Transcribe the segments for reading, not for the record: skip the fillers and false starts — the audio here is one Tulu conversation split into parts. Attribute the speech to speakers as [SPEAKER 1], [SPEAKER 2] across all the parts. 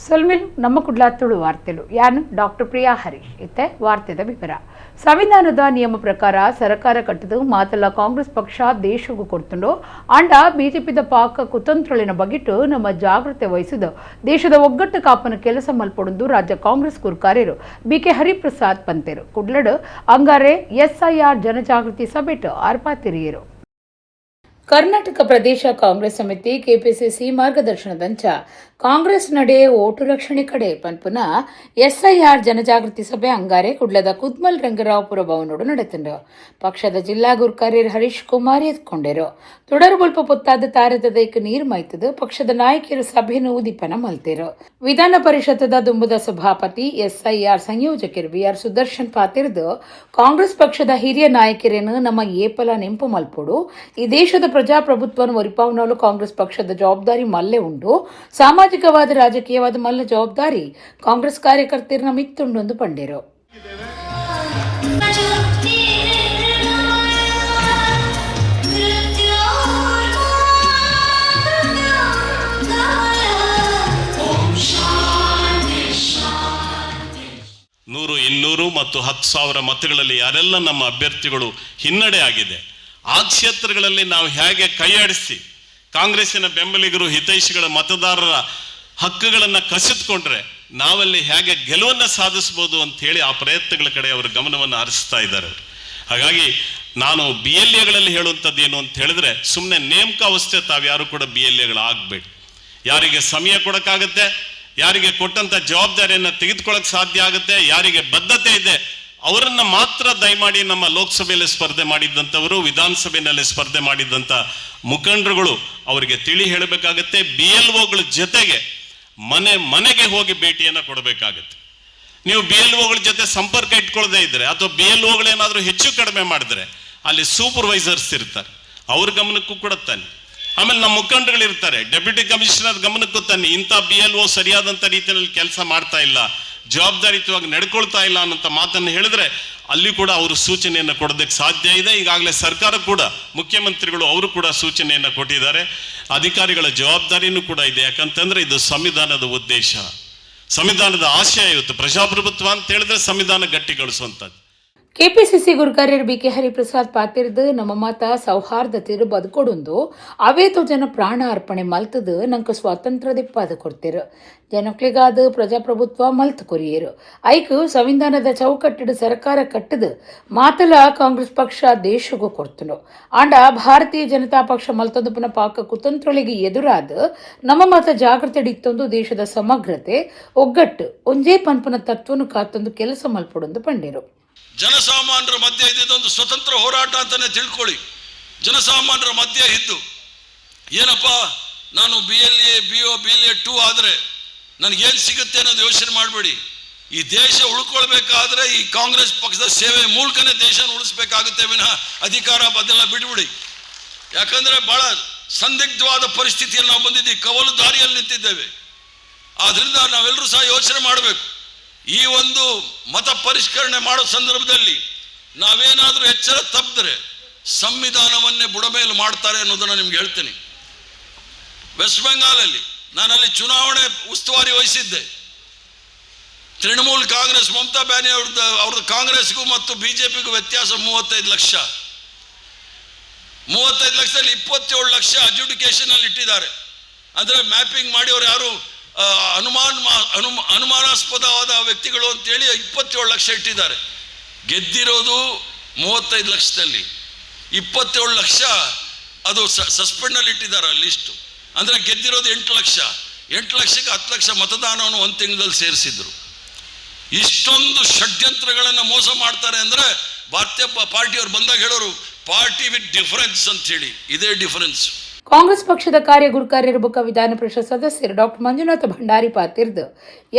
[SPEAKER 1] ಸೊಲ್ಮಿಲ್ ನಮ್ಮ ಕುಡ್ಲ ತುಳು ವಾರ್ತೆಲು ಯಾನು ಡಾಕ್ಟರ್ ಪ್ರಿಯಾ ಹರೀಶ್. ಇತ್ತೆ ವಾರ್ತೆದ ವಿವರ. ಸಂವಿಧಾನದ ನಿಯಮ ಪ್ರಕಾರ ಸರ್ಕಾರ ಕಟ್ಟದು ಮಾತಲ್ಲ ಕಾಂಗ್ರೆಸ್ ಪಕ್ಷ ದೇಶಕ್ಕೂ ಕೊಡ್ತುಂಡು. ಆಂಡ ಬಿಜೆಪಿದ ಪಾಕ ಕುತಂತ್ರಳಿನ ಬಗ್ಗಿಟ್ಟು ನಮ್ಮ ಜಾಗೃತೆ ವಹಿಸಿದು ದೇಶದ ಒಗ್ಗಟ್ಟು ಕಾಪನ ಕೆಲಸ ಮಲ್ಪೊಡುಂದು ರಾಜ್ಯ ಕಾಂಗ್ರೆಸ್ ಗುರ್ಕಾರ್ಯರು ಬಿಕೆ ಹರಿಪ್ರಸಾದ್ ಪಂತೇರು. ಕುಡ್ಲಡು ಅಂಗಾರೆ ಎಸ್ಐಆರ್ ಜನಜಾಗೃತಿ ಸಭೆಟ್ ಆರ್ಪಾತಿರಿಯರು. ಕರ್ನಾಟಕ ಪ್ರದೇಶ ಕಾಂಗ್ರೆಸ್ ಸಮಿತಿ ಕೆಪಿಸಿಸಿ ಮಾರ್ಗದರ್ಶನದಂಚ ಕಾಂಗ್ರೆಸ್ ನಡೆ ಓಟು ರಕ್ಷಣೆ ಕಡೆ ಪನ್ಪುನ ಎಸ್ಐಆರ್ ಜನಜಾಗೃತಿ ಸಭೆ ಅಂಗಾರೆ ಕುಡ್ಲದ ಕುದ್ಮಲ್ ರಂಗರಾವ್ಪುರ ಭವನೋಡು ನಡೆತುಂಡು. ಪಕ್ಷದ ಜಿಲ್ಲಾ ಗುರ್ಕಾರ್ಯರ್ ಹರೀಶ್ ಕುಮಾರ್ ಎತ್ಕೊಂಡರು. തുടರು ಬೊಲ್ಪ ಪೊತ್ತಾದ ತಾರೆದ ದೈಕ್ ನೀರು ಮೈತದು ಪಕ್ಷದ ನಾಯಕಿಯರು ಸಭೆಯನ್ನು ಉದ್ದೀಪನ ಮಲ್ತೆರು. ವಿಧಾನ ಪರಿಷತ್ತದ ದುಂಬುದ ಸಭಾಪತಿ ಎಸ್ಐಆರ್ ಸಂಯೋಜಕರು ಬಿಆರ್ ಸುದರ್ಶನ್ ಪಾತಿರ್ದು ಕಾಂಗ್ರೆಸ್ ಪಕ್ಷದ ಹಿರಿಯ ನಾಯಕರೇನು ನಮ್ಮ ಏಪಲ ನೆಂಪು ಮಲ್ಪೊಡು. ಈ ದೇಶದ ಪ್ರಜಾಪ್ರಭುತ್ವವನ್ನು ಒರಿಪಾವನಲು ಕಾಂಗ್ರೆಸ್ ಪಕ್ಷದ ಜವಾಬ್ದಾರಿ ಮಲ್ಲೆ ಉಂಡು. ಸಾಮಾಜಿಕವಾದ ರಾಜಕೀಯವಾದ ಮಲ್ಲ ಜವಾಬ್ದಾರಿ ಕಾಂಗ್ರೆಸ್ ಕಾರ್ಯಕರ್ತರನ್ನ ಮಿತ್ತುಂಡು ಪಂಡೇರು.
[SPEAKER 2] ನೂರು 200 ಮತ್ತು 10,000 ಮತಗಳಲ್ಲಿ ಯಾರೆಲ್ಲ ನಮ್ಮ ಅಭ್ಯರ್ಥಿಗಳು ಹಿನ್ನಡೆ ಆಗಿದೆ, ಆ ಕ್ಷೇತ್ರಗಳಲ್ಲಿ ನಾವು ಹೇಗೆ ಕೈಯಾಡಿಸಿ ಕಾಂಗ್ರೆಸ್ಸಿನ ಬೆಂಬಲಿಗರು ಹಿತೈಷಿಗಳ ಮತದಾರರ ಹಕ್ಕುಗಳನ್ನು ಕಸಿದುಕೊಂಡ್ರೆ ನಾವಲ್ಲಿ ಹೇಗೆ ಗೆಲುವನ್ನು ಸಾಧಿಸ್ಬೋದು ಅಂತ ಹೇಳಿ ಆ ಪ್ರಯತ್ನಗಳ ಕಡೆ ಅವರು ಗಮನವನ್ನು ಹರಿಸ್ತಾ ಇದ್ದಾರೆ. ಹಾಗಾಗಿ ನಾನು ಬಿ ಎಲ್ ಎಗಳಲ್ಲಿ ಹೇಳುವಂಥದ್ದು ಏನು ಅಂತ ಹೇಳಿದ್ರೆ, ಸುಮ್ಮನೆ ನೇಮಕಾವಸ್ಥೆ ತಾವ್ಯಾರು ಕೂಡ ಬಿ ಎಲ್ ಎಗಳಾಗಬೇಡಿ. ಯಾರಿಗೆ ಸಮಯ ಕೊಡೋಕ್ಕಾಗತ್ತೆ, ಯಾರಿಗೆ ಕೊಟ್ಟಂಥ ಜವಾಬ್ದಾರಿಯನ್ನು ತೆಗೆದುಕೊಳ್ಳೋಕೆ ಸಾಧ್ಯ ಆಗುತ್ತೆ, ಯಾರಿಗೆ ಬದ್ಧತೆ ಇದೆ ಅವರನ್ನ ಮಾತ್ರ ದಯಮಾಡಿ ನಮ್ಮ ಲೋಕಸಭೆಯಲ್ಲಿ ಸ್ಪರ್ಧೆ ಮಾಡಿದ್ದಂಥವರು, ವಿಧಾನಸಭೆಯಲ್ಲಿ ಸ್ಪರ್ಧೆ ಮಾಡಿದ್ದಂಥ ಮುಖಂಡರುಗಳು ಅವರಿಗೆ ತಿಳಿ ಹೇಳಬೇಕಾಗತ್ತೆ. ಬಿ ಎಲ್ ಒಗಳ ಜೊತೆಗೆ ಮನೆ ಮನೆಗೆ ಹೋಗಿ ಭೇಟಿಯನ್ನು ಕೊಡಬೇಕಾಗತ್ತೆ. ನೀವು ಬಿ ಎಲ್ ಒಗಳ ಜೊತೆ ಸಂಪರ್ಕ ಇಟ್ಕೊಳ್ಳದೆ ಇದ್ರೆ ಅಥವಾ ಬಿ ಎಲ್ ಒಗಳೇನಾದರೂ ಹೆಚ್ಚು ಕಡಿಮೆ ಮಾಡಿದ್ರೆ ಅಲ್ಲಿ ಸೂಪರ್ವೈಸರ್ಸ್ ಇರ್ತಾರೆ, ಅವ್ರ ಗಮನಕ್ಕೂ ಕೂಡ ತನ್ನಿ. ಆಮೇಲೆ ನಮ್ಮ ಮುಖಂಡರುಗಳಿರ್ತಾರೆ, ಡೆಪ್ಯೂಟಿ ಕಮಿಷನರ್ ಗಮನಕ್ಕೂ ತನ್ನಿ. ಇಂಥ ಬಿ ಎಲ್ ಒ ಸರಿಯಾದಂಥ ರೀತಿಯಲ್ಲಿ ಕೆಲಸ ಮಾಡ್ತಾ ಇಲ್ಲ, ಜವಾಬ್ದಾರಿಯುತವಾಗಿ ನಡ್ಕೊಳ್ತಾ ಇಲ್ಲ ಅನ್ನೋಂಥ ಮಾತನ್ನು ಹೇಳಿದ್ರೆ ಅಲ್ಲಿ ಕೂಡ ಅವರು ಸೂಚನೆಯನ್ನು ಕೊಡೋದಕ್ಕೆ ಸಾಧ್ಯ ಇದೆ. ಈಗಾಗಲೇ ಸರ್ಕಾರ ಕೂಡ, ಮುಖ್ಯಮಂತ್ರಿಗಳು ಅವರು ಕೂಡ ಸೂಚನೆಯನ್ನು ಕೊಟ್ಟಿದ್ದಾರೆ. ಅಧಿಕಾರಿಗಳ ಜವಾಬ್ದಾರಿನೂ ಕೂಡ ಇದೆ. ಯಾಕಂತಂದ್ರೆ ಇದು ಸಂವಿಧಾನದ ಉದ್ದೇಶ, ಸಂವಿಧಾನದ ಆಶಯ. ಇವತ್ತು ಪ್ರಜಾಪ್ರಭುತ್ವ ಅಂತ ಹೇಳಿದ್ರೆ ಸಂವಿಧಾನ ಗಟ್ಟಿಗೊಳಿಸುವಂಥದ್ದು.
[SPEAKER 1] ಕೆಪಿಸಿಸಿ ಗುರುಕಾರ್ಯರು ಬಿಕೆ ಹರಿಪ್ರಸಾದ್ ಪಾತಿರ್ದು ನಮ್ಮ ಮಾತ ಸೌಹಾರ್ದತೆರು ಬದುಕೊಡುಂದು ಅವೇತೋ ಜನ ಪ್ರಾಣ ಅರ್ಪಣೆ ಮಲ್ತದು ನಂಗೆ ಸ್ವಾತಂತ್ರ್ಯ ದಿಪ್ಪಾದ ಕೊಡ್ತಿರು. ಜನಕ್ಲಿಗಾದ ಪ್ರಜಾಪ್ರಭುತ್ವ ಮಲ್ತು ಕೊರಿಯರು. ಐಕ್ ಸಂವಿಧಾನದ ಚೌಕಟ್ಟಿಡು ಸರ್ಕಾರ ಕಟ್ಟದು ಮಾತಲ ಕಾಂಗ್ರೆಸ್ ಪಕ್ಷ ದೇಶಗೂ ಕೊಡ್ತನು. ಆಂಡ ಭಾರತೀಯ ಜನತಾ ಪಕ್ಷ ಮಲ್ತೊಂದು ಪುನಃ ಪಾಕ ಕುತಂತ್ರಳಿಗೆ ಎದುರಾದ ನಮ್ಮ ಮಾತ ಜಾಗೃತೆ ಇತ್ತೊಂದು ದೇಶದ ಸಮಗ್ರತೆ ಒಗ್ಗಟ್ಟು ಒಂಜೇ ಪನ್ಪುನ ತತ್ವನು ಕಾತೊಂದು ಕೆಲಸ ಮಲ್ಪೊಡೊಂದು ಪಂಡೇರು.
[SPEAKER 3] ಜನಸಾಮಾನ್ಯರ ಮಧ್ಯೆ ಇದ್ದಿದ್ದೊಂದು ಸ್ವತಂತ್ರ ಹೋರಾಟ ಅಂತಲೇ ತಿಳ್ಕೊಳ್ಳಿ. ಜನಸಾಮಾನ್ಯರ ಮಧ್ಯೆ ಇದ್ದು, ಏನಪ್ಪ ನಾನು B L A, B O, B L A 2 ಆದರೆ ನನಗೇನು ಸಿಗುತ್ತೆ ಅನ್ನೋದು ಯೋಚನೆ ಮಾಡಬೇಡಿ. ಈ ದೇಶ ಉಳ್ಕೊಳ್ಬೇಕಾದ್ರೆ ಈ ಕಾಂಗ್ರೆಸ್ ಪಕ್ಷದ ಸೇವೆ ಮೂಲಕನೇ ದೇಶನ ಉಳಿಸ್ಬೇಕಾಗುತ್ತೆ ವಿನಃ ಅಧಿಕಾರ ಅದೆಲ್ಲ ಬಿಟ್ಬಿಡಿ. ಯಾಕಂದರೆ ಭಾಳ ಸಂದಿಗ್ಧವಾದ ಪರಿಸ್ಥಿತಿಯಲ್ಲಿ ನಾವು ಬಂದಿದ್ದೀವಿ, ಕವಲು ದಾರಿಯಲ್ಲಿ ನಿಂತಿದ್ದೇವೆ. ಆದ್ರಿಂದ ನಾವೆಲ್ಲರೂ ಸಹ ಯೋಚನೆ ಮಾಡಬೇಕು. ಈ ಒಂದು ಮತ ಪರಿಷ್ಕರಣೆ ಮಾಡೋ ಸಂದರ್ಭದಲ್ಲಿ ನಾವೇನಾದರೂ ಎಚ್ಚರ ತಪ್ಪಿದ್ರೆ ಸಂವಿಧಾನವನ್ನೇ ಬುಡಮೇಲು ಮಾಡ್ತಾರೆ ಅನ್ನೋದನ್ನು ನಿಮ್ಗೆ ಹೇಳ್ತೀನಿ. ವೆಸ್ಟ್ ಬೆಂಗಾಲಲ್ಲಿ ನಾನಲ್ಲಿ ಚುನಾವಣೆ ಉಸ್ತುವಾರಿ ವಹಿಸಿದ್ದೆ. ತೃಣಮೂಲ್ ಕಾಂಗ್ರೆಸ್ ಮಮತಾ ಬ್ಯಾನರ್ಜಿ ಅವ್ರದ್ದು ಕಾಂಗ್ರೆಸ್ಗೂ ಮತ್ತು ಬಿಜೆಪಿಗೂ ವ್ಯತ್ಯಾಸ 35 ಲಕ್ಷ. 35 ಲಕ್ಷದಲ್ಲಿ 27 ಲಕ್ಷ ಅಡ್ಜುಡಿಕೇಶನ್ ಅಲ್ಲಿ ಇಟ್ಟಿದ್ದಾರೆ. ಅಂದರೆ ಮ್ಯಾಪಿಂಗ್ ಮಾಡಿ ಅವ್ರು ಯಾರು ಅನುಮಾನಾಸ್ಪದವಾದ ವ್ಯಕ್ತಿಗಳು ಅಂತೇಳಿ 27 ಲಕ್ಷ ಇಟ್ಟಿದ್ದಾರೆ. ಗೆದ್ದಿರೋದು 35 ಲಕ್ಷದಲ್ಲಿ 27 ಲಕ್ಷ ಅದು ಸಸ್ಪೆಂಡಲ್ಲಿ ಇಟ್ಟಿದ್ದಾರೆ ಲಿಸ್ಟು. ಅಂದರೆ ಗೆದ್ದಿರೋದು 8 ಲಕ್ಷ. 8 ಲಕ್ಷಕ್ಕೆ 10 ಲಕ್ಷ ಮತದಾನವನ್ನು ಒಂದು ತಿಂಗಳಲ್ಲಿ ಸೇರಿಸಿದ್ರು. ಇಷ್ಟೊಂದು ಷಡ್ಯಂತ್ರಗಳನ್ನು ಮೋಸ ಮಾಡ್ತಾರೆ ಅಂದರೆ, ಭಾರತೀಯ ಪಾರ್ಟಿಯವ್ರು ಬಂದಾಗ ಹೇಳೋರು ಪಾರ್ಟಿ ವಿತ್ ಡಿಫರೆನ್ಸ್ ಅಂತ ಹೇಳಿ, ಇದೇ ಡಿಫರೆನ್ಸ್.
[SPEAKER 1] ಕಾಂಗ್ರೆಸ್ ಪಕ್ಷದ ಕಾರ್ಯಗುರುಕಾರ್ಯರು ಬೊಕ್ಕ ವಿಧಾನ ಪರಿಷತ್ ಸದಸ್ಯರು ಡಾಕ್ಟರ್ ಮಂಜುನಾಥ ಭಂಡಾರಿ ಪಾತಿರ್ದು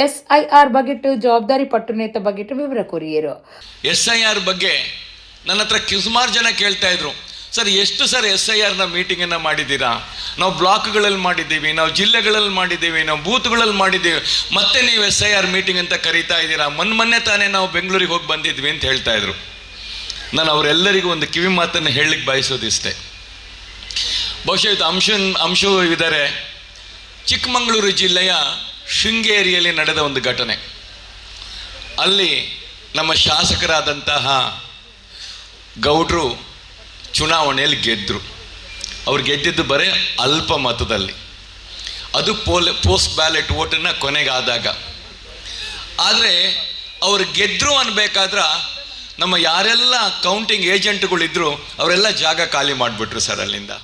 [SPEAKER 1] ಎಸ್ಐಆರ್ ಬಗೆಟ್ ಜವಾಬ್ದಾರಿ ಪಟ್ಟುನೇತ ಬಗೆಟ್ ವಿವರ ಕೋರಿಯರು.
[SPEAKER 4] ಎಸ್ I R ಬಗ್ಗೆ ನನ್ನ ಹತ್ರ ಸುಮಾರು ಜನ ಕೇಳ್ತಾ ಇದ್ರು, ಸರ್ ಎಷ್ಟು ಸರ್ ಎಸ್ I ಆರ್ನ ಮೀಟಿಂಗನ್ನು ಮಾಡಿದ್ದೀರಾ? ನಾವು ಬ್ಲಾಕ್ಗಳಲ್ಲಿ ಮಾಡಿದ್ದೀವಿ, ನಾವು ಜಿಲ್ಲೆಗಳಲ್ಲಿ ಮಾಡಿದ್ದೀವಿ, ನಾವು ಬೂತ್ಗಳಲ್ಲಿ ಮಾಡಿದ್ದೀವಿ, ಮತ್ತೆ ನೀವು ಎಸ್ I R meeting ಅಂತ ಕರೀತಾ ಇದ್ದೀರಾ? ಮೊನ್ನೆ ತಾನೇ ನಾವು ಬೆಂಗಳೂರಿಗೆ ಹೋಗಿ ಬಂದಿದ್ವಿ ಅಂತ ಹೇಳ್ತಾ ಇದ್ರು. ನಾನು ಅವರೆಲ್ಲರಿಗೂ ಒಂದು ಕಿವಿ ಮಾತನ್ನು ಹೇಳಲಿಕ್ಕೆ ಬಯಸೋದಿಷ್ಟೇ. ಬಹುಶಃ ಇದು ಅಂಶು ಇದ್ದಾರೆ. ಚಿಕ್ಕಮಗಳೂರು ಜಿಲ್ಲೆಯ ಶೃಂಗೇರಿಯಲ್ಲಿ ನಡೆದ ಒಂದು ಘಟನೆ. ಅಲ್ಲಿ ನಮ್ಮ ಶಾಸಕರಾದಂತಹ ಗೌಡ್ರು ಚುನಾವಣೆಯಲ್ಲಿ ಗೆದ್ದರು. ಅವ್ರು ಗೆದ್ದಿದ್ದು ಬರೀ ಅಲ್ಪ ಮತದಲ್ಲಿ, ಅದು ಪೋಸ್ಟ್ ಬ್ಯಾಲೆಟ್ ವೋಟನ್ನು ಕೊನೆಗಾದಾಗ. ಆದರೆ ಅವರು ಗೆದ್ದರು ಅನ್ನಬೇಕಾದ್ರೆ ನಮ್ಮ ಯಾರೆಲ್ಲ ಕೌಂಟಿಂಗ್ ಏಜೆಂಟ್ಗಳಿದ್ರು ಅವರೆಲ್ಲ ಜಾಗ ಖಾಲಿ ಮಾಡಿಬಿಟ್ರು ಸರ್ ಅಲ್ಲಿಂದ.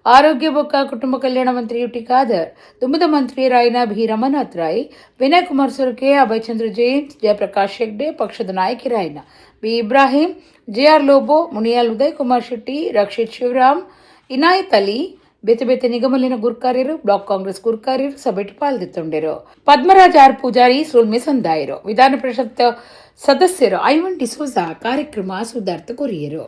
[SPEAKER 1] ಆರೋಗ್ಯ ಬೊಕ್ಕ ಕುಟುಂಬ ಕಲ್ಯಾಣ ಮಂತ್ರಿ ಯುಟಿ ಖಾದರ್, ದುಮ್ಮದ ಮಂತ್ರಿ ರಾಯನ ಬಿ ರಮನಾಥ್ ರೈ, ವಿನಯ್ ಕುಮಾರ್ ಸೊರಕೆ, ಅಭಯಚಂದ್ರ ಜೈನ್, ಜಯಪ್ರಕಾಶ್ ಹೆಗ್ಡೆ, ಪಕ್ಷದ ನಾಯಕರಾಯನ B Ibrahim, J R Lobo, Muniyal Uday Kumar Shetty, Rakshit Shivaram, Inayat Ali, ಬೇತೆ ಬೇತೆ ನಿಗಮಲಿನ ಗುರ್ಕಾರ್ಯರು, ಬ್ಲಾಕ್ ಕಾಂಗ್ರೆಸ್ ಗುರ್ಕಾರ್ಯರು ಸಭೆಟ್ ಪಾಲ್ದಿತ್ತೊಂಡಿರು. ಪದ್ಮರಾಜ್ ಆರ್ ಪೂಜಾರಿ ಸೊಲ್ಮೆ ಸಂದಾಯರು. ವಿಧಾನ ಪರಿಷತ್ ಸದಸ್ಯರು ಐವನ್ ಡಿಸೋಜಾ ಕಾರ್ಯಕ್ರಮ ಸುಧಾರ್ಥ ಕೊರಿಯರು.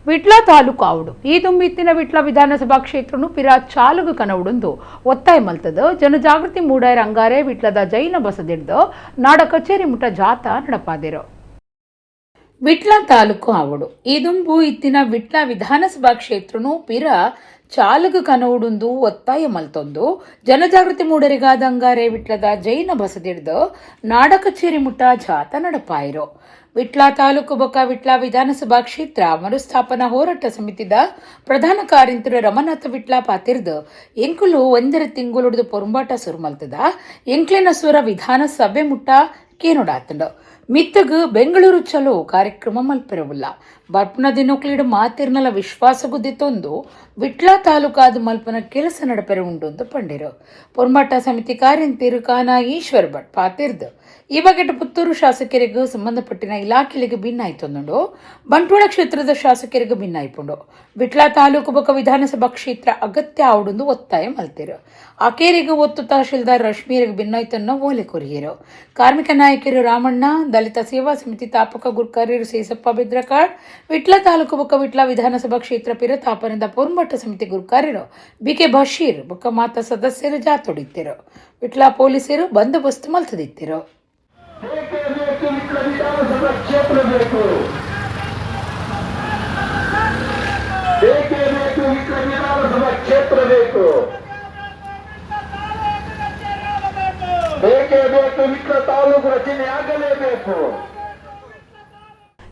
[SPEAKER 1] ವಿಟ್ಲ ತಾಲೂಕು ಆವುಡು ಈ ದುಂಬಿತ್ತಿನ ವಿಟ್ಲ ವಿಧಾನಸಭಾ ಕ್ಷೇತ್ರನು ಪಿರ ಚಾಲುಗು ಕನವುಡುಂದು ಒತ್ತಾಯ ಮಲ್ತದ ಜನಜಾಗೃತಿ ಮೂಡಾಯರ ಅಂಗಾರೆ ವಿಟ್ಲದ ಜೈನ ಬಸದಿಡ್ದು ನಾಡ ಕಚೇರಿ ಮುಟ ಜಾಥಾ ನಡಪಾದಿರು. ವಿಟ್ಲ ತಾಲೂಕು ಆವಡು ಈ ದುಂಬು ಇತ್ತಿನ ವಿಟ್ಲ ವಿಧಾನಸಭಾ ಕ್ಷೇತ್ರನು ಪಿರ ಚಾಲುಗು ಕನವುಡುಂದು ಒತ್ತಾಯ ಮಲ್ತೊಂದು ಜನಜಾಗೃತಿ ಮೂಡರಿಗಾದ ಅಂಗಾರೆ ವಿಟ್ಲದ ಜೈನ ಬಸದಿಡ್ದು ನಾಡ ಕಚೇರಿ ಮುಟ ಜಾಥಾ ನಡಪಾಯಿರು. ವಿಟ್ಲ ತಾಲೂಕು ಬೊಕ್ಕ ವಿಟ್ಲ ವಿಧಾನಸಭಾ ಕ್ಷೇತ್ರ ಮರುಸ್ಥಾಪನಾ ಹೋರಾಟ ಸಮಿತಿದ ಪ್ರಧಾನ ಕಾರ್ಯಂತರು ರಮನಾಥ ವಿಟ್ಲ ಪಾತಿರ್ದು, ಎಂಕುಲು ಒಂದರ ತಿಂಗುಳುಡ್ದು ಪೊರುಂಬಾಟ ಸುರುಮಲ್ತದ, ಎಂಕ್ಲೆನ ಸ್ವರ ವಿಧಾನಸಭೆ ಮುಟ್ಟ ಕೇನೋಡಾತಂಡು, ಮಿತ್ತಗ್ ಬೆಂಗಳೂರು ಚಲೋ ಕಾರ್ಯಕ್ರಮ ಮಲ್ಪೆರವುಲ್ಲ, ಬರ್ಪುನ ದಿನಕ್ಲಿಡು ಮಾತಿರ್ನಲ ವಿಶ್ವಾಸ ಗುದ್ದಿತೊಂದು ವಿಟ್ಲ ತಾಲೂಕಾದ ಮಲ್ಪನ ಕೆಲಸ ನಡಪೆರೆ ಉಂಡು ಪಂಡಿರು. ಪೊರ್ಂಬಾಟ ಸಮಿತಿ ಕಾರ್ಯಂತಿರು ಕಾನ ಈಶ್ವರ್ ಭಟ್ ಪಾತಿರ್ದು, ಈ ಬಗ್ಗೆ ಪುತ್ತೂರು ಶಾಸಕರಿಗೂ ಸಂಬಂಧಪಟ್ಟಿನ ಇಲಾಖೆಗಳಿಗೆ ಭಿನ್ನಾಯ್ತೊಂದುಂಡು, ಬಂಟ್ವಾಳ ಕ್ಷೇತ್ರದ ಶಾಸಕರಿಗೂ ಭಿನ್ನಾಯ್ಪುಂಡು, ವಿಟ್ಲ ತಾಲೂಕು ಬೊಕ ವಿಧಾನಸಭಾ ಕ್ಷೇತ್ರ ಅಗತ್ಯ ಆವುಡುಂದು ಒತ್ತಾಯ ಮಲ್ತಿರು. ಅಕೇರಿಗೂ ಒತ್ತು ತಹಶೀಲ್ದಾರ್ ರಶ್ಮೀರಿಗೆ ಭಿನ್ನಾಯ್ತನ್ನ ಓಲೆ ಕೊರಿಯರು. ಕಾರ್ಮಿಕ ನಾಯಕರು ರಾಮಣ್ಣ, ದಲಿತ ಸೇವಾ ಸಮಿತಿ ತಾಪಕ ಗುರ್ಕಾರ್ಯರು ಸೇಸಪ್ಪ ಬಿದ್ರಕಾಡ್, ವಿಟ್ಲ ತಾಲೂಕು ಬೊಕ್ಕ ವಿಟ್ಲ ವಿಧಾನಸಭಾ ಕ್ಷೇತ್ರ ಪಿರತಾಪನದ ಪೊರ್ಂಬಾಟ ಸಮಿತಿ ಗುರ್ಕಾರ್ಯರು ಬಿಕೆ ಬಶೀರ್ ಬೊಕ್ಕ ಮಾತ ಸದಸ್ಯರು ಜಾತೊಡಿತ್ತಿರು. ವಿಟ್ಲ ಪೊಲೀಸರು ಬಂದೋಬಸ್ತ್ ಮಲ್ತದಿತ್ತಿರು.
[SPEAKER 5] ಬೇಕೇ ಬೇಕು, ವಿಟ್ಲ ವಿಧಾನಸಭಾ ಕ್ಷೇತ್ರ ಬೇಕು, ಬೇಕೇ ಬೇಕು, ವಿಟ್ಲ ವಿಧಾನಸಭಾ ಕ್ಷೇತ್ರ ಬೇಕು, ಬೇಕೇ ಬೇಕು, ವಿಟ್ಲ ತಾಲೂಕು ರಚನೆ ಆಗಲೇಬೇಕು.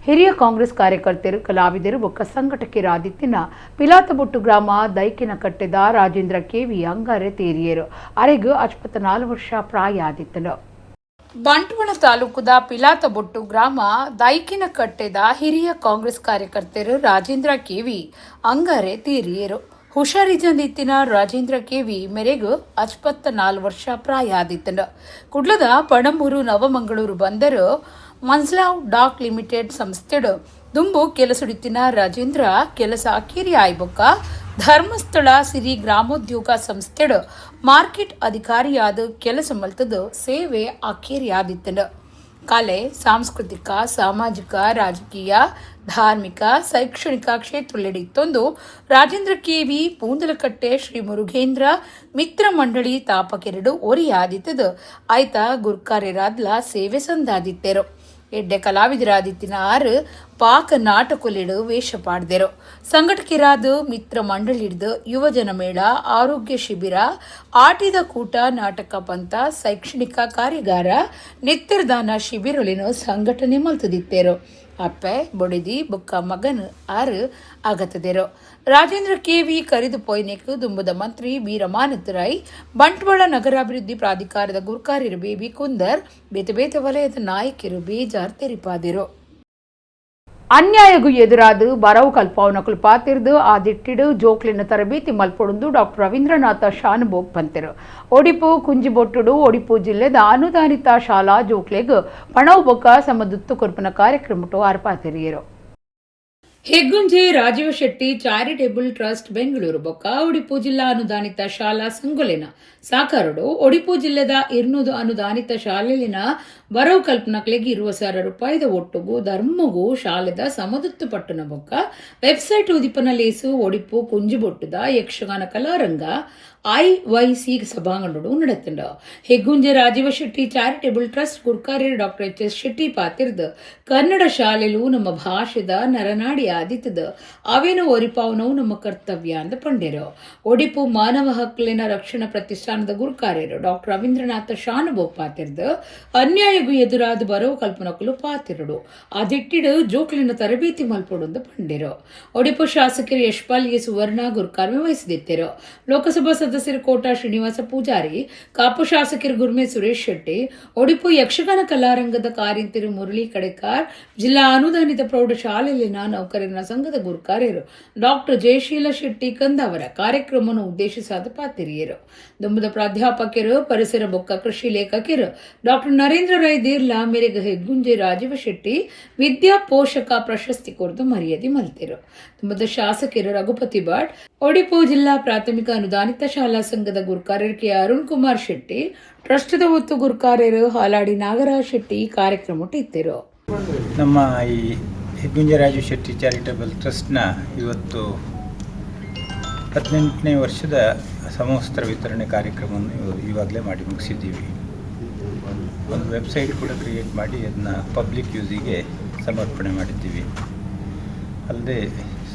[SPEAKER 1] ಹಿರಿಯ ಕಾಂಗ್ರೆಸ್ ಕಾರ್ಯಕರ್ತರು, ಕಲಾವಿದರು ಬೊಕ್ಕ ಸಂಘಟಕರಾದಿತ್ತಿನ ಪಿಲಾತಬೊಟ್ಟು ಗ್ರಾಮ ದೈಕಿನ ಕಟ್ಟೆದ ರಾಜೇಂದ್ರ ಕೆವಿ ಅಂಗಾರೆ ತೇರಿಯರು. ಅರೆಗು 64 ವರ್ಷ ಪ್ರಾಯ ಆದಿತ್ತನು. ಬಂಟ್ವಾಳ ತಾಲೂಕುದ ಪಿಲಾತಬೊಟ್ಟು ಗ್ರಾಮ ದೈಕಿನ ಕಟ್ಟೆದ ಹಿರಿಯ ಕಾಂಗ್ರೆಸ್ ಕಾರ್ಯಕರ್ತರು ರಾಜೇಂದ್ರ ಕೆವಿ ಅಂಗಾರೆ ತೀರಿಯರು. ಹುಷಾರಿಜಂದಿತ್ತಿನ ರಾಜೇಂದ್ರ ಕೆವಿ ಮೆರೆಗು 64 ವರ್ಷ ಪ್ರಾಯ ಆದಿತ್ತನು. ಕುಡ್ಲದ ಪಣಂಬೂರು ನವಮಂಗಳೂರು ಬಂದರು ಮನ್ಸ್ಲಾವ್ ಡಾಕ್ ಲಿಮಿಟೆಡ್ ಸಂಸ್ಥೆಡು ದುಂಬು ಕೆಲಸುಡಿತ್ತಿನ ರಾಜೇಂದ್ರ ಕೆಲಸ ಅಕೇರಿ ಆಯ್ಬೊಕ್ಕ ಧರ್ಮಸ್ಥಳ ಸಿರಿ ಗ್ರಾಮೋದ್ಯೋಗ ಸಂಸ್ಥೆಡು ಮಾರ್ಕೆಟ್ ಅಧಿಕಾರಿಯಾದ ಕೆಲಸ ಮಲ್ತದು ಸೇವೆ ಅಕೇರಿ ಆದಿತ್ತನು. ಕಲೆ, ಸಾಂಸ್ಕೃತಿಕ, ಸಾಮಾಜಿಕ, ರಾಜಕೀಯ, ಧಾರ್ಮಿಕ, ಶೈಕ್ಷಣಿಕ ಕ್ಷೇತ್ರದಲ್ಲಿತ್ತೊಂದು ರಾಜೇಂದ್ರ ಕೆವಿ ಪೂಂದಲಕಟ್ಟೆ ಶ್ರೀ ಮುರುಘೇಂದ್ರ ಮಿತ್ರ ಮಂಡಳಿ ತಾಪಕೆರಡು ಒರಿಯಾದಿತ್ತದು ಆಯ್ತ ಗುರ್ಕಾರ್ಯರಾದ್ಲ ಸೇವೆ ಸಂದಾದಿತ್ತೆರು. ಎಡ್ಡೆ ಕಲಾವಿದರಾದಿತ್ತಿನ ಆರು ಪಾಕ ನಾಟಕೊಲಿಡು ವೇಷ ಪಾಡ್ದೆರು. ಸಂಘಟಕರಾದ ಮಿತ್ರ ಮಂಡಳಿಡ್ದು ಯುವಜನ ಮೇಳ, ಆರೋಗ್ಯ ಶಿಬಿರ, ಆಟಿದ ಕೂಟ, ನಾಟಕ ಪಂಥ, ಶೈಕ್ಷಣಿಕ ಕಾರ್ಯಾಗಾರ, ನೆತ್ತರ್ದಾನ ಶಿಬಿರಲಿನ ಸಂಘಟನೆ ಮಲ್ತದಿತ್ತೇರು. ಅಪ್ಪೆ, ಬೊಡಿದಿ ಬುಕ್ಕ ಮಗನ್ ಆರು ಆಗತದಿರು. ರಾಜೇಂದ್ರ ಕೆವಿ ಕರಿದು ಪೊಯ್ನೆಕ್ ದುಂಬುದ ಮಂತ್ರಿ ಬಿ ರಮಾನತ್ ರೈ, ಬಂಟ್ವಾಳ ನಗರಾಭಿವೃದ್ಧಿ ಪ್ರಾಧಿಕಾರದ ಗುರ್ಕಾರ್ಯರು ಬೇಬಿ ಕುಂದರ್, ಬೇತೆ ಬೇತೆ ವಲಯದ ನಾಯಕರು ಬೇಜಾರ್ ತೆರಿಪಾದಿರು. ಅನ್ಯಾಯಗೂ ಎದುರಾದ ಬರವು ಕಲ್ಪಾವನಕುಲು ಪಾತಿರ್ದು ಆ ದಿಟ್ಟಿಡು ಜೋಕ್ಲಿನ ತರಬೇತಿ ಮಲ್ಪೊಡುಂದು ಡಾಕ್ಟರ್ ರವೀಂದ್ರನಾಥ ಶಾನುಭೋಗ್ ಪಂತೆರು. ಒಡಿಪು ಕುಂಜಿಬೊಟ್ಟುಡು ಒಡಿಪು ಜಿಲ್ಲೆದ ಅನುದಾನಿತ ಶಾಲಾ ಜೋಕ್ಲೆಗ್ ಪಣವು ಬೊಕ್ಕ ಸಮದುತ್ತು ಕೊರ್ಪುನ ಕಾರ್ಯಕ್ರಮಟು ಆರ್ಪಾತಿರಿಯರು. ಹೆಗ್ಗುಂಜೆ ರಾಜೀವ ಶೆಟ್ಟಿ ಚಾರಿಟೇಬಲ್ ಟ್ರಸ್ಟ್ ಬೆಂಗಳೂರು ಬೊಕ್ಕ ಒಡಿಪು ಜಿಲ್ಲಾ ಅನುದಾನಿತ ಶಾಲಾ ಸಂಗೊಲೆನ ಸಾಕಾರಡು ಒಡಿಪು ಜಿಲ್ಲೆದ 200 ಅನುದಾನಿತ ಶಾಲೆಲಿನ ಬರವು ಕಲ್ಪನಕ್ಲೆಗ್ 20,000 ರೂಪಾಯಿದ ಒಟ್ಟುಗು ಧರ್ಮಗು ಶಾಲೆದ ಸಮದುತ್ತು ಪಟ್ಟಣ ಬೊಕ್ಕ ವೆಬ್ಸೈಟ್ ಉದಿಪನ ಲೇಸು ಒಡಿಪು ಕುಂಜಿಬೊಟ್ಟುದ ಯಕ್ಷಗಾನ ಕಲಾರಂಗ ಐವೈಸಿ ಸಭಾಂಗಣಡು ನಡೆತಂಡ. ಹೆಗ್ಗುಂಜೆ ರಾಜೀವ ಶೆಟ್ಟಿ ಚಾರಿಟೇಬಲ್ ಟ್ರಸ್ಟ್ ಗುರ್ಕಾರ್ಯರು doctor H S Shetty ಪಾತಿರ್ದು, ಕನ್ನಡ ಶಾಲೆಲು ನಮ್ಮ ಭಾಷೆದ ನರನಾಡಿ. ಆದಿತ್ತದ ಅವೇನು ಒರಿಪಾವನವು ನಮ್ಮ ಕರ್ತವ್ಯ ಅಂದ ಪಂಡೇರು. ಒಡಿಪು ಮಾನವ ಹಕ್ಕುಲಿನ ರಕ್ಷಣಾ ಪ್ರತಿಷ್ಠಾನದ ಗುರುಕಾರ್ಯರು ಡಾಕ್ಟರ್ ರವೀಂದ್ರನಾಥ ಶಾನುಭೋಗ್ ಪಾತಿರ್ದು ಅನ್ಯಾಯಗೂ ಎದುರಾದ ಬರವು ಕಲ್ಪನಕುಲು ಪಾತಿರಡು ಅದಿಟ್ಟಿಡು ಜೋಕ್ಲಿನ ತರಬೇತಿ ಮಲ್ಪೊಡೊಂದು ಪಂಡಿರು. ಒಡಿಪು ಶಾಸಕರು ಯಶ್ಪಾಲ್ ಎ ಸುವರ್ಣ ಗುರುಕಾರ್ಮೆ ವಹಿಸಿದಿತ್ತಿರು. ಲೋಕಸಭಾ ಸದಸ್ಯರು ಕೋಟಾ ಶ್ರೀನಿವಾಸ ಪೂಜಾರಿ, ಕಾಪು ಶಾಸಕರು ಗುರ್ಮೆ ಸುರೇಶ್ ಶೆಟ್ಟಿ, ಒಡಿಪು ಯಕ್ಷಗಾನ ಕಲಾರಂಗದ ಕಾರ್ಯಂತಿರು ಮುರಳಿ ಕಡೆಕಾರ್, ಜಿಲ್ಲಾ ಅನುದಾನಿತ ಪ್ರೌಢಶಾಲೆಯಲ್ಲಿನ ನೌಕರರ ಸಂಘದ ಗುರುಕಾರ್ಯರು ಡಾಕ್ಟರ್ ಜಯಶೀಲ ಶೆಟ್ಟಿ ಕಂದಾವರ ಕಾರ್ಯಕ್ರಮವನ್ನು ಉದ್ದೇಶಿಸಾದ ಪಾತಿರಿಯರು. ದುಂಬದ ಪ್ರಾಧ್ಯಾಪಕರು, ಪರಿಸರ ಬೊಕ್ಕ ಕೃಷಿ ಲೇಖಕರು ಡಾಕ್ಟರ್ ನರೇಂದ್ರ ರೈ ದೇರ್ಲಾ ಮೇರೆಗೆ ಹೆಗ್ಗುಂಜೆ ರಾಜೀವ ಶೆಟ್ಟಿ ವಿದ್ಯಾ ಪೋಷಕ ಪ್ರಶಸ್ತಿ ಕೊರದು ಮರ್ಯಾದೆ ಮಲ್ತಿರು. ದುಂಬದ ಶಾಸಕರು ರಘುಪತಿ ಭಟ್, ಒಡಿಪು ಜಿಲ್ಲಾ ಪ್ರಾಥಮಿಕ ಅನುದಾನಿತ ಶಾಲಾ ಸಂಘದ ಗುರುಕಾರ್ಯರು ಕೆ ಅರುಣ್ ಕುಮಾರ್ ಶೆಟ್ಟಿ, ಟ್ರಸ್ಟ್ದ ಒತ್ತು ಗುರುಕಾರ್ಯರು ಹಾಲಾಡಿ ನಾಗರಾಜ್ ಶೆಟ್ಟಿ ಕಾರ್ಯಕ್ರಮ ಇತ್ತಿರು.
[SPEAKER 6] ನಮ್ಮ ಈ ಹೆಗ್ಗುಂಜೆ ರಾಜು ಶೆಟ್ಟಿ ಚಾರಿಟಬಲ್ ಟ್ರಸ್ಟ್ನ ಇವತ್ತು 18ನೇ ವರ್ಷದ ಸಮವಸ್ತ್ರ ವಿತರಣೆ ಕಾರ್ಯಕ್ರಮವನ್ನು ಇವಾಗಲೇ ಮಾಡಿ ಮುಗಿಸಿದ್ದೀವಿ. ಒಂದು ವೆಬ್ಸೈಟ್ ಕೂಡ ಕ್ರಿಯೇಟ್ ಮಾಡಿ ಅದನ್ನು ಪಬ್ಲಿಕ್ ಯೂಸಿಗೆ ಸಮರ್ಪಣೆ ಮಾಡಿದ್ದೀವಿ. ಅಲ್ಲದೆ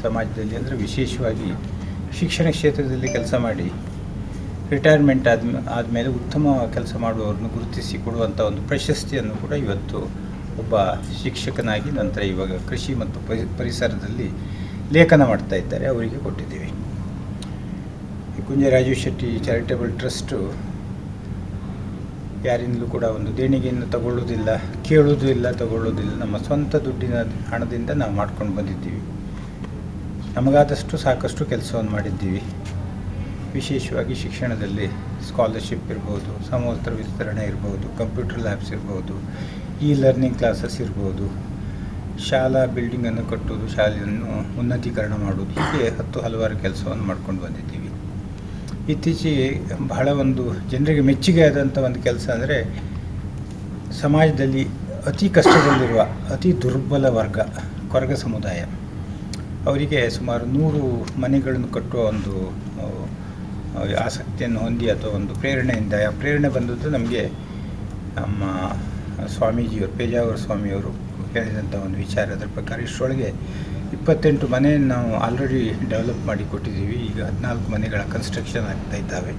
[SPEAKER 6] ಸಮಾಜದಲ್ಲಿ, ಅಂದರೆ ವಿಶೇಷವಾಗಿ ಶಿಕ್ಷಣ ಕ್ಷೇತ್ರದಲ್ಲಿ ಕೆಲಸ ಮಾಡಿ ರಿಟೈರ್ಮೆಂಟ್ ಆದಮೇಲೆ ಉತ್ತಮ ಕೆಲಸ ಮಾಡುವವರನ್ನು ಗುರುತಿಸಿ ಕೊಡುವಂಥ ಒಂದು ಪ್ರಶಸ್ತಿಯನ್ನು ಕೂಡ ಇವತ್ತು ಒಬ್ಬ ಶಿಕ್ಷಕನಾಗಿ, ನಂತರ ಇವಾಗ ಕೃಷಿ ಮತ್ತು ಪರಿಸರದಲ್ಲಿ ಲೇಖನ ಮಾಡ್ತಾ ಇದ್ದಾರೆ, ಅವರಿಗೆ ಕೊಟ್ಟಿದ್ದೀವಿ. ಈ ಕುಂಜ ರಾಜೀವ್ ಶೆಟ್ಟಿ ಚಾರಿಟಬಲ್ ಟ್ರಸ್ಟು ಯಾರಿಂದಲೂ ಕೂಡ ಒಂದು ದೇಣಿಗೆಯನ್ನು ತಗೊಳ್ಳೋದಿಲ್ಲ, ಕೇಳೋದು ಇಲ್ಲ, ತಗೊಳ್ಳೋದಿಲ್ಲ. ನಮ್ಮ ಸ್ವಂತ ದುಡ್ಡಿನ ಹಣದಿಂದ ನಾವು ಮಾಡ್ಕೊಂಡು ಬಂದಿದ್ದೀವಿ. ನಮಗಾದಷ್ಟು ಸಾಕಷ್ಟು ಕೆಲಸವನ್ನು ಮಾಡಿದ್ದೀವಿ. ವಿಶೇಷವಾಗಿ ಶಿಕ್ಷಣದಲ್ಲಿ ಸ್ಕಾಲರ್ಶಿಪ್ ಇರ್ಬೋದು, ಸಮವಸ್ತ್ರ ವಿತರಣೆ ಇರ್ಬೋದು, ಕಂಪ್ಯೂಟರ್ ಲ್ಯಾಬ್ಸ್ ಇರ್ಬೋದು, E learning classes ಇರ್ಬೋದು, ಶಾಲಾ ಬಿಲ್ಡಿಂಗನ್ನು ಕಟ್ಟೋದು, ಶಾಲೆಯನ್ನು ಉನ್ನತೀಕರಣ ಮಾಡೋದು, ಹೀಗೆ ಹತ್ತು ಹಲವಾರು ಕೆಲಸವನ್ನು ಮಾಡ್ಕೊಂಡು ಬಂದಿದ್ದೀವಿ. ಇತ್ತೀಚೆಗೆ ಬಹಳ ಒಂದು ಜನರಿಗೆ ಮೆಚ್ಚುಗೆ ಆದಂಥ ಒಂದು ಕೆಲಸ ಅಂದರೆ, ಸಮಾಜದಲ್ಲಿ ಅತಿ ಕಷ್ಟದಲ್ಲಿರುವ ಅತಿ ದುರ್ಬಲ ವರ್ಗ ಕೊರಗ ಸಮುದಾಯ, ಅವರಿಗೆ ಸುಮಾರು 100 ಮನೆಗಳನ್ನು ಕಟ್ಟುವ ಒಂದು ಆಸಕ್ತಿಯನ್ನು ಹೊಂದಿ ಅಥವಾ ಒಂದು ಪ್ರೇರಣೆಯಿಂದ, ಆ ಪ್ರೇರಣೆ ಬಂದದ್ದು ನಮಗೆ ನಮ್ಮ ಸ್ವಾಮೀಜಿಯವರು, ಪೇಜಾವರ ಸ್ವಾಮಿಯವರು ಹೇಳಿದಂಥ ಒಂದು ವಿಚಾರ. ಅದರ ಪ್ರಕಾರ ಇಷ್ಟರೊಳಗೆ 28 ಮನೆಯನ್ನು ನಾವು ಆಲ್ರೆಡಿ ಡೆವಲಪ್ ಮಾಡಿ ಕೊಟ್ಟಿದ್ದೀವಿ. ಈಗ 14 ಮನೆಗಳ ಕನ್ಸ್ಟ್ರಕ್ಷನ್ ಆಗ್ತಾ ಇದ್ದಾವೆ.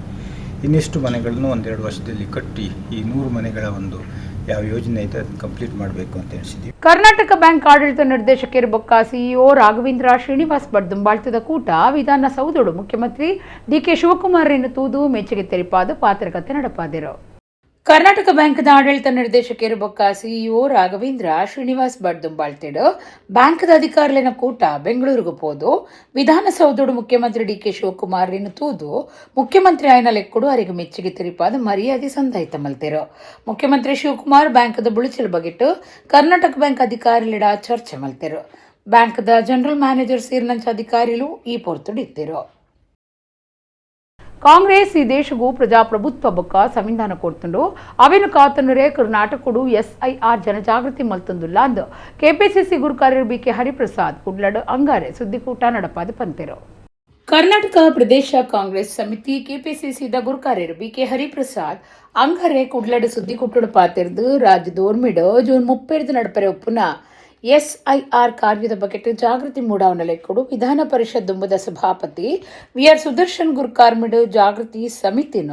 [SPEAKER 6] ಇನ್ನಿಷ್ಟು ಮನೆಗಳನ್ನು ಒಂದೆರಡು ವರ್ಷದಲ್ಲಿ ಕಟ್ಟಿ ಈ 100 ಮನೆಗಳ ಒಂದು ಯಾವ ಯೋಜನೆ ಇದೆ ಅದನ್ನು ಕಂಪ್ಲೀಟ್ ಮಾಡಬೇಕು ಅಂತ ಎಣಿಸಿದ್ದೀವಿ.
[SPEAKER 1] ಕರ್ನಾಟಕ ಬ್ಯಾಂಕ್ ಆಡಳಿತ ನಿರ್ದೇಶಕರು ಬೊಕ್ಕ ಸಿಇಒ ರಾಘವೇಂದ್ರ ಶ್ರೀನಿವಾಸ್ ಭಟ್ ದುಂಬಾಳ್ತದ ಕೂಟ ವಿಧಾನಸೌಧಡು ಮುಖ್ಯಮಂತ್ರಿ ಡಿಕೆ ಶಿವಕುಮಾರ್ ತೂದು ಮೆಚ್ಚುಗೆ ತೆರಿಪಾದ ಪಾತ್ರಕತೆ ನಡಪಾದಿರು. ಕರ್ನಾಟಕ ಬ್ಯಾಂಕ್ದ ಆಡಳಿತ ನಿರ್ದೇಶಕರು ಬೊಕ್ಕ ಸಿಇಒ ರಾಘವೇಂದ್ರ ಶ್ರೀನಿವಾಸ್ ಭಟ್ ದುಂಬಾಳ್ತೇಡು ಬ್ಯಾಂಕ್ದ ಅಧಿಕಾರಿಗಳ ಕೂಟ ಬೆಂಗಳೂರಿಗೆ ಪೋದು ವಿಧಾನಸೌಧಡು ಮುಖ್ಯಮಂತ್ರಿ ಡಿಕೆ ಶಿವಕುಮಾರ್ ತೂದು ಮುಖ್ಯಮಂತ್ರಿ ಆಯ್ನ ಲೆಕ್ಕಡು ಅರಿಗೆ ಮೆಚ್ಚುಗೆ ತೆರಿಪಾದ ಮರ್ಯಾದೆ ಸಂದಾಯ್ತ ಮಲ್ತೇರು. ಮುಖ್ಯಮಂತ್ರಿ ಶಿವಕುಮಾರ್ ಬ್ಯಾಂಕ್ದ ಬುಳಿಚಲ್ ಬಗೆಟ್ಟು ಕರ್ನಾಟಕ ಬ್ಯಾಂಕ್ ಅಧಿಕಾರಿಲಿಡ ಚರ್ಚೆ ಮಲ್ತೇರು. ಬ್ಯಾಂಕ್ದ ಜನರಲ್ ಮ್ಯಾನೇಜರ್ ಸೇರಿನಂಚ ಅಧಿಕಾರಿಗಳು ಈ ಪೊರ್ತುಡಿತ್ತಿರು. ಕಾಂಗ್ರೆಸ್ ಈ ದೇಶಗೂ ಪ್ರಜಾಪ್ರಭುತ್ವ ಬೊಕ್ಕ ಸಂವಿಧಾನ ಕೊಡ್ತುಂಡು, ಅವೇನು ಕಾತನುರೇ ಕರ್ನಾಟಕಡು ಎಸ್ಐಆರ್ ಜನಜಾಗೃತಿ ಮಲ್ತೊಂದುಲ್ಲ ಅಂದು ಕೆಪಿಸಿಸಿ ಗುರುಕಾರ್ಯರು ಬಿಕೆ ಹರಿಪ್ರಸಾದ್ ಕುಡ್ಲಡ್ ಅಂಗಾರೆ ಸುದ್ದಿಕೂಟ ನಡಪಾದ ಪಂತೆರು. ಕರ್ನಾಟಕ ಪ್ರದೇಶ ಕಾಂಗ್ರೆಸ್ ಸಮಿತಿ ಕೆಪಿಸಿಸಿದ ಗುರುಕಾರ್ಯರು ಬಿಕೆ ಹರಿಪ್ರಸಾದ್ ಅಂಗಾರೆ ಕುಡ್ಲಡ್ ಸುದ್ದಿಕೂಟಡು ಪಾತಿರ್ದು, ರಾಜ್ಯದೋರ್ಮಿಡ್ ಜೂನ್ 30 ನಡಪರೆ ಒಪ್ಪುನ ಎಸ್ಐಆರ್ ಕಾರ್ಯದ ಬಗೆಟ್ ಜಾಗೃತಿ ಮೂಡಾವನ ಲೆಕ್ಕಡು ವಿಧಾನ ಪರಿಷತ್ ದುಂಬದ ಸಭಾಪತಿ we are Sudarshan ಗುರ್ಕಾರ್ಮಿಡ್ ಜಾಗೃತಿ ಸಮಿತಿನ